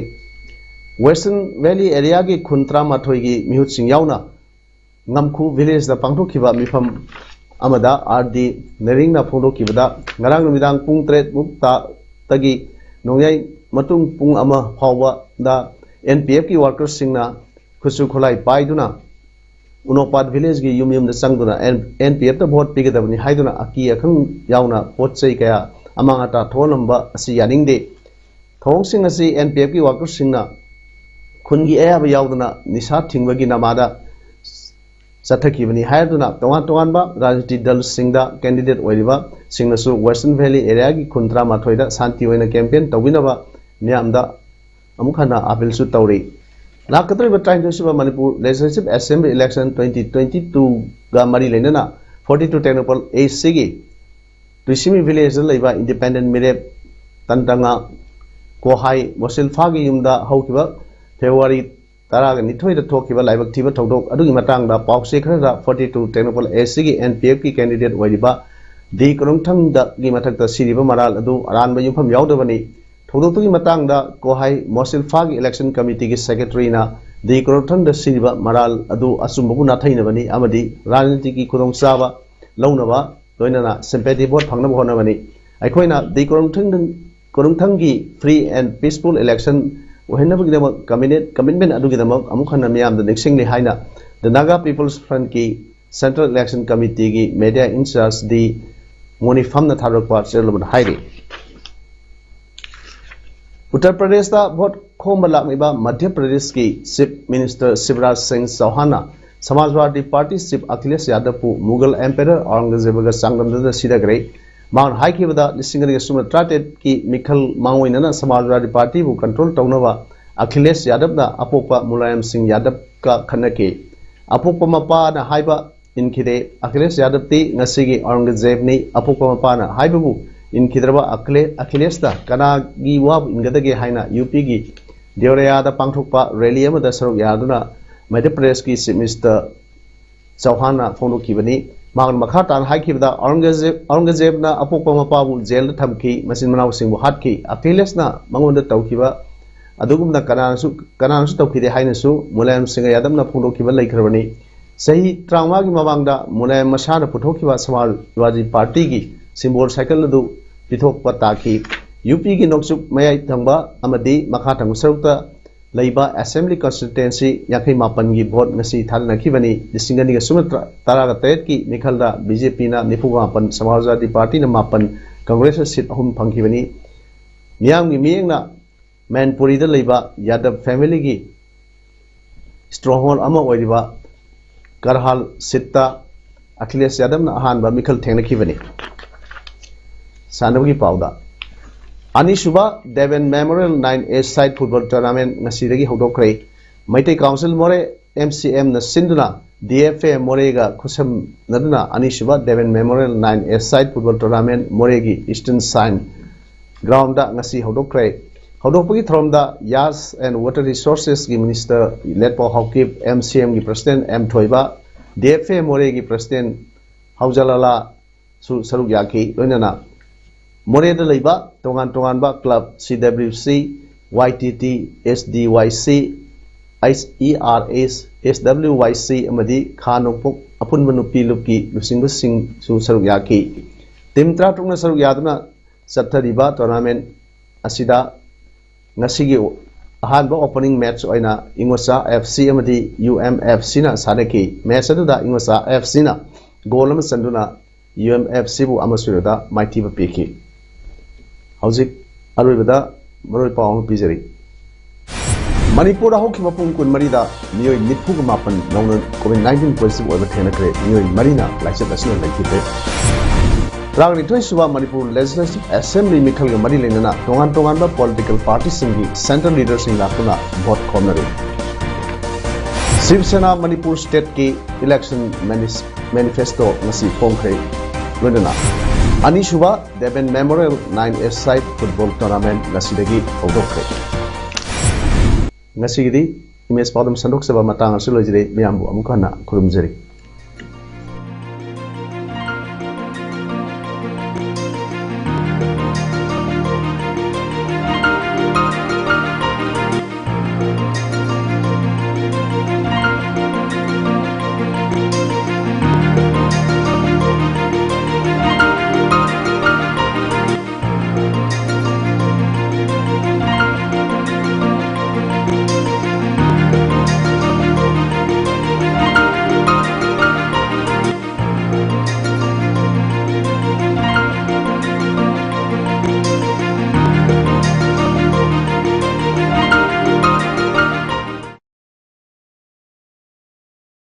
Western Valley Areaꯒꯤ ꯈꯨꯟ ꯇꯔꯥꯃꯥꯊꯣꯏꯒꯤ ꯃꯤꯍꯨꯠꯁꯤꯡ ꯌꯥꯎꯅ ꯉꯝꯈꯨ Villageꯗ ꯄꯥꯡꯊꯣꯛꯈꯤꯕ ꯃꯤꯐꯝ ꯑꯃꯗ R D ꯅꯦꯔꯤꯡꯅ ꯐꯣꯡꯗꯣꯛꯈꯤꯕꯗ, ꯉꯔꯥꯡ ꯅꯨꯃꯤꯗꯥꯡ ꯄꯨꯡ ꯇꯔꯦꯠ ꯃꯨꯛꯇꯒꯤ ꯅꯣꯡꯌꯥꯏ ꯃꯇꯨꯡ ꯄꯨꯡ ꯑꯃ ꯐꯥꯎꯕꯗ NPFꯀꯤ workerꯁꯤꯡꯅ ꯈꯨꯠꯁꯨ ꯈꯨꯠꯂꯥꯏ ꯄꯥꯏꯗꯨꯅ ꯎꯅꯣꯄꯥꯠ Villageꯒꯤ ꯌꯨꯝ ꯌꯨꯝꯗ ꯆꯪꯗꯨꯅ NPFꯇ vote ꯄꯤꯒꯗꯕꯅꯤ ꯍꯥꯏꯗꯨꯅ ꯑꯀꯤ ꯑꯈꯪ ꯌꯥꯎꯅ ꯄꯣꯠ ꯆꯩ ꯀꯌꯥ ꯑꯃꯥꯡ ꯑꯇꯥ ꯊꯣꯛꯍꯜꯂꯝꯕ ꯑꯁꯤ ꯌꯥꯅꯤꯡꯗꯦ꯫ ꯊꯧꯑꯣꯡꯁꯤꯡ ꯑꯁꯤ NPFꯀꯤ workerꯁꯤꯡꯅ ꯈꯨꯟꯒꯤ ꯑꯌꯥꯕ ꯌꯥꯎꯗꯅ ꯅꯤꯁꯥ ꯊꯤꯡꯕꯒꯤ ꯅꯃꯥꯗ ꯆꯠꯊꯈꯤꯕꯅꯤ ꯍꯥꯏꯗꯨꯅ ꯇꯣꯉꯥꯟ ꯇꯣꯉꯥꯟꯕ ꯔꯥꯖꯅꯤꯇꯤ ꯗꯜꯁꯤꯡꯗ candidate ꯑꯣꯏꯔꯤꯕꯁꯤꯡꯅꯁꯨ Western Valley Areaꯒꯤ ꯈꯨꯟ ꯇꯔꯥꯃꯥꯊꯣꯏꯗ ꯁꯥꯟꯇꯤ ꯑꯣꯏꯅ campaign ꯇꯧꯕꯤꯅꯕ ꯃꯤꯌꯥꯝꯗ ꯑꯃꯨꯛ ꯍꯟꯅ appealꯁꯨ ꯇꯧꯔꯤ꯫ ꯂꯥꯛꯀꯗꯧꯔꯤꯕ ꯇꯔꯥꯅꯤꯊꯣꯏ ꯁꯨꯕ Manipur Legislative Assembly Election twenty twenty twoꯒ ꯃꯔꯤ ꯂꯩꯅꯅ forty two Tengnoupal ACꯒꯤ ꯇꯨꯏꯁꯤꯃꯤ Villageꯗ ꯂꯩꯕ independent ꯃꯤꯔꯦꯞ ꯇꯟꯇꯉꯥ ꯀꯣꯍꯥꯏ ꯃꯣꯁꯤꯜꯐꯥꯒꯤ ꯌꯨꯝꯗ ꯍꯧꯈꯤꯕ February ꯇꯔꯥꯒ ꯅꯤꯊꯣꯏꯗ ꯊꯣꯛꯈꯤꯕ ꯂꯥꯏꯕꯛ ꯊꯤꯕ ꯊꯧꯗꯣꯛ ꯑꯗꯨꯒꯤ ꯃꯇꯥꯡꯗ ꯄꯥꯎꯆꯦ ꯈꯔꯗ forty two Tengnoupal ACꯒꯤ NPFꯀꯤ candidate ꯑꯣꯏꯔꯤꯕ ꯗꯤ ꯀꯣꯅꯨꯡꯊꯪꯗꯒꯤ ꯃꯊꯛꯇ ꯁꯤꯔꯤꯕ ꯃꯔꯥꯜ ꯑꯗꯨ ꯑꯔꯥꯟꯕ ꯌꯨꯝꯐꯝ ꯌꯥꯎꯗꯕꯅꯤ꯫ ꯊꯧꯗꯣꯛꯇꯨꯒꯤ ꯃꯇꯥꯡꯗ ꯀꯣꯍꯥꯏ ꯃꯣꯁꯤꯜꯐꯥꯒꯤ election committeeꯒꯤ secretaryꯅ ꯗꯤ ꯀꯣꯅꯨꯡꯊꯪꯗ ꯁꯤꯔꯤꯕ ꯃꯔꯥꯜ ꯑꯗꯨ ꯑꯆꯨꯝꯕꯕꯨ ꯅꯥꯊꯩꯅꯕꯅꯤ ꯑꯃꯗꯤ ꯔꯥꯖꯅꯤꯇꯤꯒꯤ ꯈꯨꯗꯣꯡꯆꯥꯕ ꯂꯧꯅꯕ ꯂꯣꯏꯅꯅ sympathy vote ꯐꯪꯅꯕ ꯍꯣꯠꯅꯕꯅꯤ꯫ ꯑꯩꯈꯣꯏꯅ ꯗꯤ ꯀꯣꯅꯨꯡꯊꯪ-, ꯀꯣꯅꯨꯡꯊꯪꯒꯤ free and peaceful election ꯑꯣꯏꯍꯟꯅꯕꯒꯤꯗꯃꯛ commitment, commitment ꯑꯗꯨꯒꯤꯗꯃꯛ ꯑꯃꯨꯛ ꯍꯟꯅ ꯃꯤꯌꯥꯝꯗ ꯅꯤꯡꯁꯤꯡꯂꯤ ꯍꯥꯏꯅ The Naga People's Frontꯀꯤ Central Election Committeeꯒꯤ media in charge ꯗꯤ ꯃꯣꯅꯤꯐꯝꯅ ꯊꯥꯗꯣꯔꯛꯄ ꯆꯦꯔꯣꯜ ꯑꯃꯗ ꯍꯥꯏꯔꯤ꯫ ꯎꯠꯇꯔ ꯄ꯭ꯔꯗꯦꯁꯇ ꯚꯣꯠ ꯈꯣꯝꯕ ꯂꯥꯛꯂꯤꯕ ꯃꯙ꯭ꯌ ꯄ꯭ꯔꯗꯦꯁꯀꯤ ꯆꯤꯐ ꯃꯤꯅꯤꯁꯇꯔ ꯁꯤꯕꯔꯥꯖ ꯁꯤꯡ ꯆꯧꯍꯥꯟꯅ ꯁꯃꯥꯖꯋꯥꯗꯤ party chief Akhilesh ꯌꯥꯗꯕꯄꯨ Mughal emperor ꯑꯧꯔꯪꯒꯖꯦꯕꯒ ꯆꯥꯡꯗꯝꯅꯗꯨꯅ ꯁꯤꯊꯈ꯭ꯔꯦ꯫ ꯃꯍꯥꯛꯅ ꯍꯥꯏꯈꯤꯕꯗ, ꯂꯤꯁꯤꯡ ꯑꯅꯤꯒ ꯁꯨꯞꯅ ꯇꯔꯥꯇꯔꯦꯠꯀꯤ ꯃꯤꯈꯜ ꯃꯥꯡꯑꯣꯏꯅꯅ ꯁꯃꯥꯖꯋꯥꯗꯤ ꯄꯥꯔꯇꯤꯕꯨ ꯀꯟꯇ꯭ꯔꯣꯜ ꯇꯧꯅꯕ ꯑꯈꯤꯂꯦꯁ ꯌꯥꯗꯕꯅ ꯑꯄꯣꯛꯄ ꯃꯨꯂꯥꯌꯝ ꯁꯤꯡ ꯌꯥꯗꯕꯀ ꯈꯠꯅꯈꯤ꯫ ꯑꯄꯣꯛꯄ ꯃꯄꯥꯅ ꯍꯥꯏꯕ ꯏꯟꯈꯤꯗꯦ꯫ ꯑꯈꯤꯂꯦꯁ ꯌꯥꯗꯕꯇꯤ ꯉꯁꯤꯒꯤ ꯑꯧꯔꯪꯒꯖꯦꯕꯅꯤ꯫ ꯑꯄꯣꯛꯄ ꯃꯄꯥꯅ ꯍꯥꯏꯕꯕꯨ ꯏꯟꯈꯤꯗ꯭ꯔꯕ ꯑꯈꯤꯂꯦ-, ꯑꯈꯤꯂꯦꯁꯇ ꯀꯅꯥꯒꯤ ꯋꯥꯕꯨ ꯏꯟꯒꯗꯒꯦ ꯍꯥꯏꯅ ꯌꯨ ꯄꯤꯒꯤ ꯗꯤꯌꯣꯔꯤꯌꯥꯗ ꯄꯥꯡꯊꯣꯛꯄ ꯔꯦꯂꯤ ꯑꯃꯗ ꯁꯔꯨꯛ ꯌꯥꯗꯨꯅ ꯃꯙ꯭ꯌ ꯄ꯭ꯔꯗꯦꯁꯀꯤ ꯆꯤꯐ ꯃꯤꯅꯤꯁꯇꯔ ꯆꯧꯍꯥꯟꯅ ꯐꯣꯡꯗꯣꯛꯈꯤꯕꯅꯤ꯫ ꯃꯍꯥꯛꯅ ꯃꯈꯥ ꯇꯥꯅ ꯍꯥꯏꯈꯤꯕꯗ, ꯑꯧꯔꯪꯒꯖꯦꯕ, ꯑꯧꯔꯪꯒꯖꯦꯕꯅ ꯑꯄꯣꯛꯄ ꯃꯄꯥꯕꯨ ꯖꯦꯜꯗ ꯊꯝꯈꯤ, ꯃꯆꯤꯟ ꯃꯅꯥꯎꯁꯤꯡꯕꯨ ꯍꯥꯠꯈꯤ꯫ ꯑꯈꯤꯂꯦꯁꯅ ꯃꯉꯣꯟꯗ ꯇꯧꯈꯤꯕ ꯑꯗꯨꯒꯨꯝꯅ ꯀꯅꯥꯅꯁꯨ, ꯀꯅꯥꯅꯁꯨ ꯇꯧꯈꯤꯗꯦ ꯍꯥꯏꯅꯁꯨ ꯃꯨꯂꯥꯌꯝ ꯁꯤꯡ ꯌꯥꯗꯕꯅ ꯐꯣꯡꯗꯣꯛꯈꯤꯕ ꯂꯩꯈ꯭ꯔꯕꯅꯤ꯫ ꯆꯍꯤ ꯇꯔꯥꯃꯉꯥꯒꯤ ꯃꯃꯥꯡꯗ ꯃꯨꯂꯥꯌꯝ ꯃꯁꯥꯅ ꯄꯨꯊꯣꯛꯈꯤꯕ ꯁꯃꯥꯖꯋꯥꯗꯤ ꯄꯥꯔꯇꯤꯒꯤ ꯁꯤꯝꯕꯣꯜ ꯁꯥꯏꯀꯜ ꯑꯗꯨ ꯄꯤꯊꯣꯛꯄ ꯇꯥꯈꯤ꯫ ꯌꯨ ꯄꯤꯒꯤ ꯅꯣꯡꯆꯨꯞ ꯃꯌꯥꯏ ꯊꯪꯕ ꯑꯃꯗꯤ ꯃꯈꯥ ꯊꯪꯕ ꯁꯔꯨꯛꯇ ꯂꯩꯕ ꯑꯦꯁꯦꯝꯕ꯭ꯂꯤ ꯀꯟꯁꯇꯤꯇ꯭ꯋꯦꯟꯁꯤ ꯌꯥꯡꯈꯩ ꯃꯥꯄꯟꯒꯤ ꯚꯣꯠ ꯉꯁꯤ ꯊꯥꯗꯅꯈꯤꯕꯅꯤ꯫ ꯂꯤꯁꯤꯡ ꯑꯅꯤꯒ ꯁꯨꯞꯅ ꯇꯔꯥꯒ ꯇꯔꯦꯠꯀꯤ ꯃꯤꯈꯜꯗ ꯕꯤ ꯖꯦ ꯄꯤꯅ ꯅꯤꯐꯨ ꯃꯥꯄꯟ, ꯁꯃꯥꯖꯋꯥꯗꯤ ꯄꯥꯔꯇꯤꯅ ꯃꯥꯄꯟ, ꯀꯪꯒ꯭ꯔꯦꯁꯅ ꯁꯤꯠ ꯑꯍꯨꯝ ꯐꯪꯈꯤꯕꯅꯤ꯫ ꯃꯤꯌꯥꯝꯒꯤ ꯃꯤꯠꯌꯦꯡꯅ ꯃꯦꯟꯄꯨꯔꯤꯗ ꯂꯩꯕ ꯌꯥꯗꯕ ꯐꯦꯃꯤꯂꯤꯒꯤ ꯁ꯭ꯇ꯭ꯔꯣꯡꯍꯣꯜ ꯑꯃ ꯑꯣꯏꯔꯤꯕ ꯀꯔꯍꯥꯜ ꯁꯤꯠꯇ ꯑꯈꯤꯂꯦꯁ ꯌꯥꯗꯕꯅ ꯑꯍꯥꯟꯕ ꯃꯤꯈꯜ ꯊꯦꯡꯅꯈꯤꯕꯅꯤ꯫ ꯁꯥꯟꯅꯕꯒꯤ ꯄꯥꯎꯗ, ꯑꯅꯤꯁꯨꯕ Deben memorial nine a side football tournament ꯉꯁꯤꯗꯒꯤ ꯍꯧꯗꯣꯛꯈ꯭ꯔꯦ꯫ Meitei council Moreh, M C ꯑꯦꯝꯅ ꯁꯤꯟꯗꯨꯅ ꯗꯤ ꯑꯦꯐ ꯑꯦ ꯃꯣꯔꯦꯒ ꯈꯨꯠꯁꯝꯅꯗꯨꯅ ꯑꯅꯤꯁꯨꯕ Deben memorial nine a side football tournament ꯃꯣꯔꯦꯒꯤ ꯏꯁꯇꯔꯟ ꯁꯥꯏꯟ ꯒ꯭ꯔꯥꯎꯟꯗ ꯉꯁꯤ ꯍꯧꯗꯣꯛꯈ꯭ꯔꯦ꯫ ꯍꯧꯗꯣꯛꯄꯒꯤ ꯊꯧꯔꯝꯗ ꯌꯥꯁ ꯑꯦꯟ ꯋꯥꯇꯔ ꯔꯤꯁꯣꯔꯁꯦꯁꯀꯤ minister Letpao Haokip, M C ꯑꯦꯝꯒꯤ ꯄ꯭ꯔꯁꯤꯗꯦꯟ ꯑꯦꯝ ꯊꯣꯏꯕ, ꯗꯤ ꯑꯦꯐ ꯑꯦ ꯃꯣꯔꯦꯒꯤ ꯄ꯭ꯔꯁꯤꯗꯦꯟ ꯍꯧꯖꯂꯥꯂꯥꯁꯨ ꯁꯔꯨꯛ ꯌꯥꯈꯤ꯫ ꯂꯣꯏꯅꯅ ꯃꯣꯔꯦꯗ ꯂꯩꯕ ꯇꯣꯉꯥꯟ ꯇꯣꯉꯥꯟꯕ ꯀ꯭ꯂꯕ, ꯁꯤ ꯗꯕ꯭ꯂꯤꯎ ꯁꯤ, ꯋꯥꯏ ꯇꯤ ꯇꯤ, ꯑꯦꯁ ꯗꯤ ꯋꯥꯏ ꯁꯤ, ꯑꯩꯆ ꯏ ꯑꯥꯔ ꯑꯦꯁ, ꯑꯦꯁ ꯗꯕ꯭ꯂꯤꯎ ꯋꯥꯏ ꯁꯤ ꯑꯃꯗꯤ ꯈꯥ ꯅꯣꯡꯄꯣꯛ ꯑꯄꯨꯟꯕ ꯅꯨꯄꯤ ꯂꯨꯞꯀꯤ ꯂꯨꯆꯤꯡꯕꯁꯤꯡꯁꯨ ꯁꯔꯨꯛ ꯌꯥꯈꯤ꯫ ꯇꯤꯝ ꯇꯔꯥꯇꯔꯨꯛꯅ ꯁꯔꯨꯛ ꯌꯥꯗꯨꯅ ꯆꯠꯊꯔꯤꯕ ꯇꯣꯔꯅꯥꯃꯦꯟ ꯑꯁꯤꯗ ꯉꯁꯤꯒꯤ ꯑꯍꯥꯟꯕ ꯑꯣꯄꯅꯤꯡ ꯃꯦꯠꯆ ꯑꯣꯏꯅ ꯏꯉꯣꯆꯥ ꯑꯦꯐ ꯁꯤ ꯑꯃꯗꯤ ꯌꯨ ꯑꯦꯝ ꯑꯦꯐ ꯁꯤꯅ ꯁꯥꯟꯅꯈꯤ꯫ ꯃꯦꯠꯆ ꯑꯗꯨꯗ ꯏꯉꯣꯆꯥ ꯑꯦꯐ ꯁꯤꯅ ꯒꯣꯜ ꯑꯃ ꯆꯟꯗꯨꯅ ꯌꯨ ꯑꯦꯝ ꯑꯦꯐ ꯁꯤꯕꯨ ꯑꯃ ꯁꯣꯏꯗ ꯃꯥꯏꯊꯤꯕ ꯄꯤꯈꯤ꯫ ꯍꯧꯖꯤꯛ ꯑꯔꯣꯏꯕꯗ ꯃꯔꯨꯑꯣꯏꯕ ꯄꯥꯎ ꯑꯃ ꯄꯤꯖꯔꯤ꯫ ꯃꯅꯤꯄꯨꯔꯗ ꯍꯧꯈꯤꯕ ꯄꯨꯡ ꯀꯨꯟꯃꯔꯤꯗ ꯃꯤꯑꯣꯏ ꯅꯤꯐꯨꯒ ꯃꯥꯄꯟ ꯅꯧꯅ COVID nineteen positive ꯑꯣꯏꯕ ꯊꯦꯡꯅꯈ꯭ꯔꯦ꯫ ꯃꯤꯑꯣꯏ ꯃꯔꯤꯅ ꯂꯥꯏꯆꯠ ꯑꯁꯤꯅ ꯂꯩꯈꯤꯗ꯭ꯔꯦ꯫ ꯇꯔꯥꯅꯤꯊꯣꯏ ꯁꯨꯕ ꯃꯅꯤꯄꯨꯔ Legislative Assembly ꯃꯤꯈꯜꯒ ꯃꯔꯤ ꯂꯩꯅꯅ ꯇꯣꯉꯥꯟ ꯇꯣꯉꯥꯟꯕ political partyꯁꯤꯡꯒꯤ central leaderꯁꯤꯡ ꯂꯥꯛꯇꯨꯅ vote ꯈꯣꯝꯅꯔꯤ꯫ ꯁꯤꯕ ꯁꯦꯅꯥ ꯃꯅꯤꯄꯨꯔ stateꯀꯤ election manis- manifesto ꯉꯁꯤ ꯐꯣꯡꯈ꯭ꯔꯦ꯫ ꯂꯣꯏꯅꯅ ꯑꯅꯤꯁꯨꯕ Devan Memorial nine A side football tournament ꯉꯁꯤꯗꯒꯤ ꯍꯧꯗꯣꯛꯈ꯭ꯔꯦ꯫ ꯉꯁꯤꯒꯤꯗꯤ ꯏꯃꯦꯖ ꯄꯥꯎꯗꯝ ꯁꯟꯗꯣꯛꯆꯕ ꯃꯇꯥꯡ ꯑꯁꯤ ꯂꯣꯏꯖꯔꯦ꯫ ꯃꯌꯥꯝꯕꯨ ꯑꯃꯨꯛ ꯍꯟꯅ ꯈꯨꯔꯨꯝꯖꯔꯤ꯫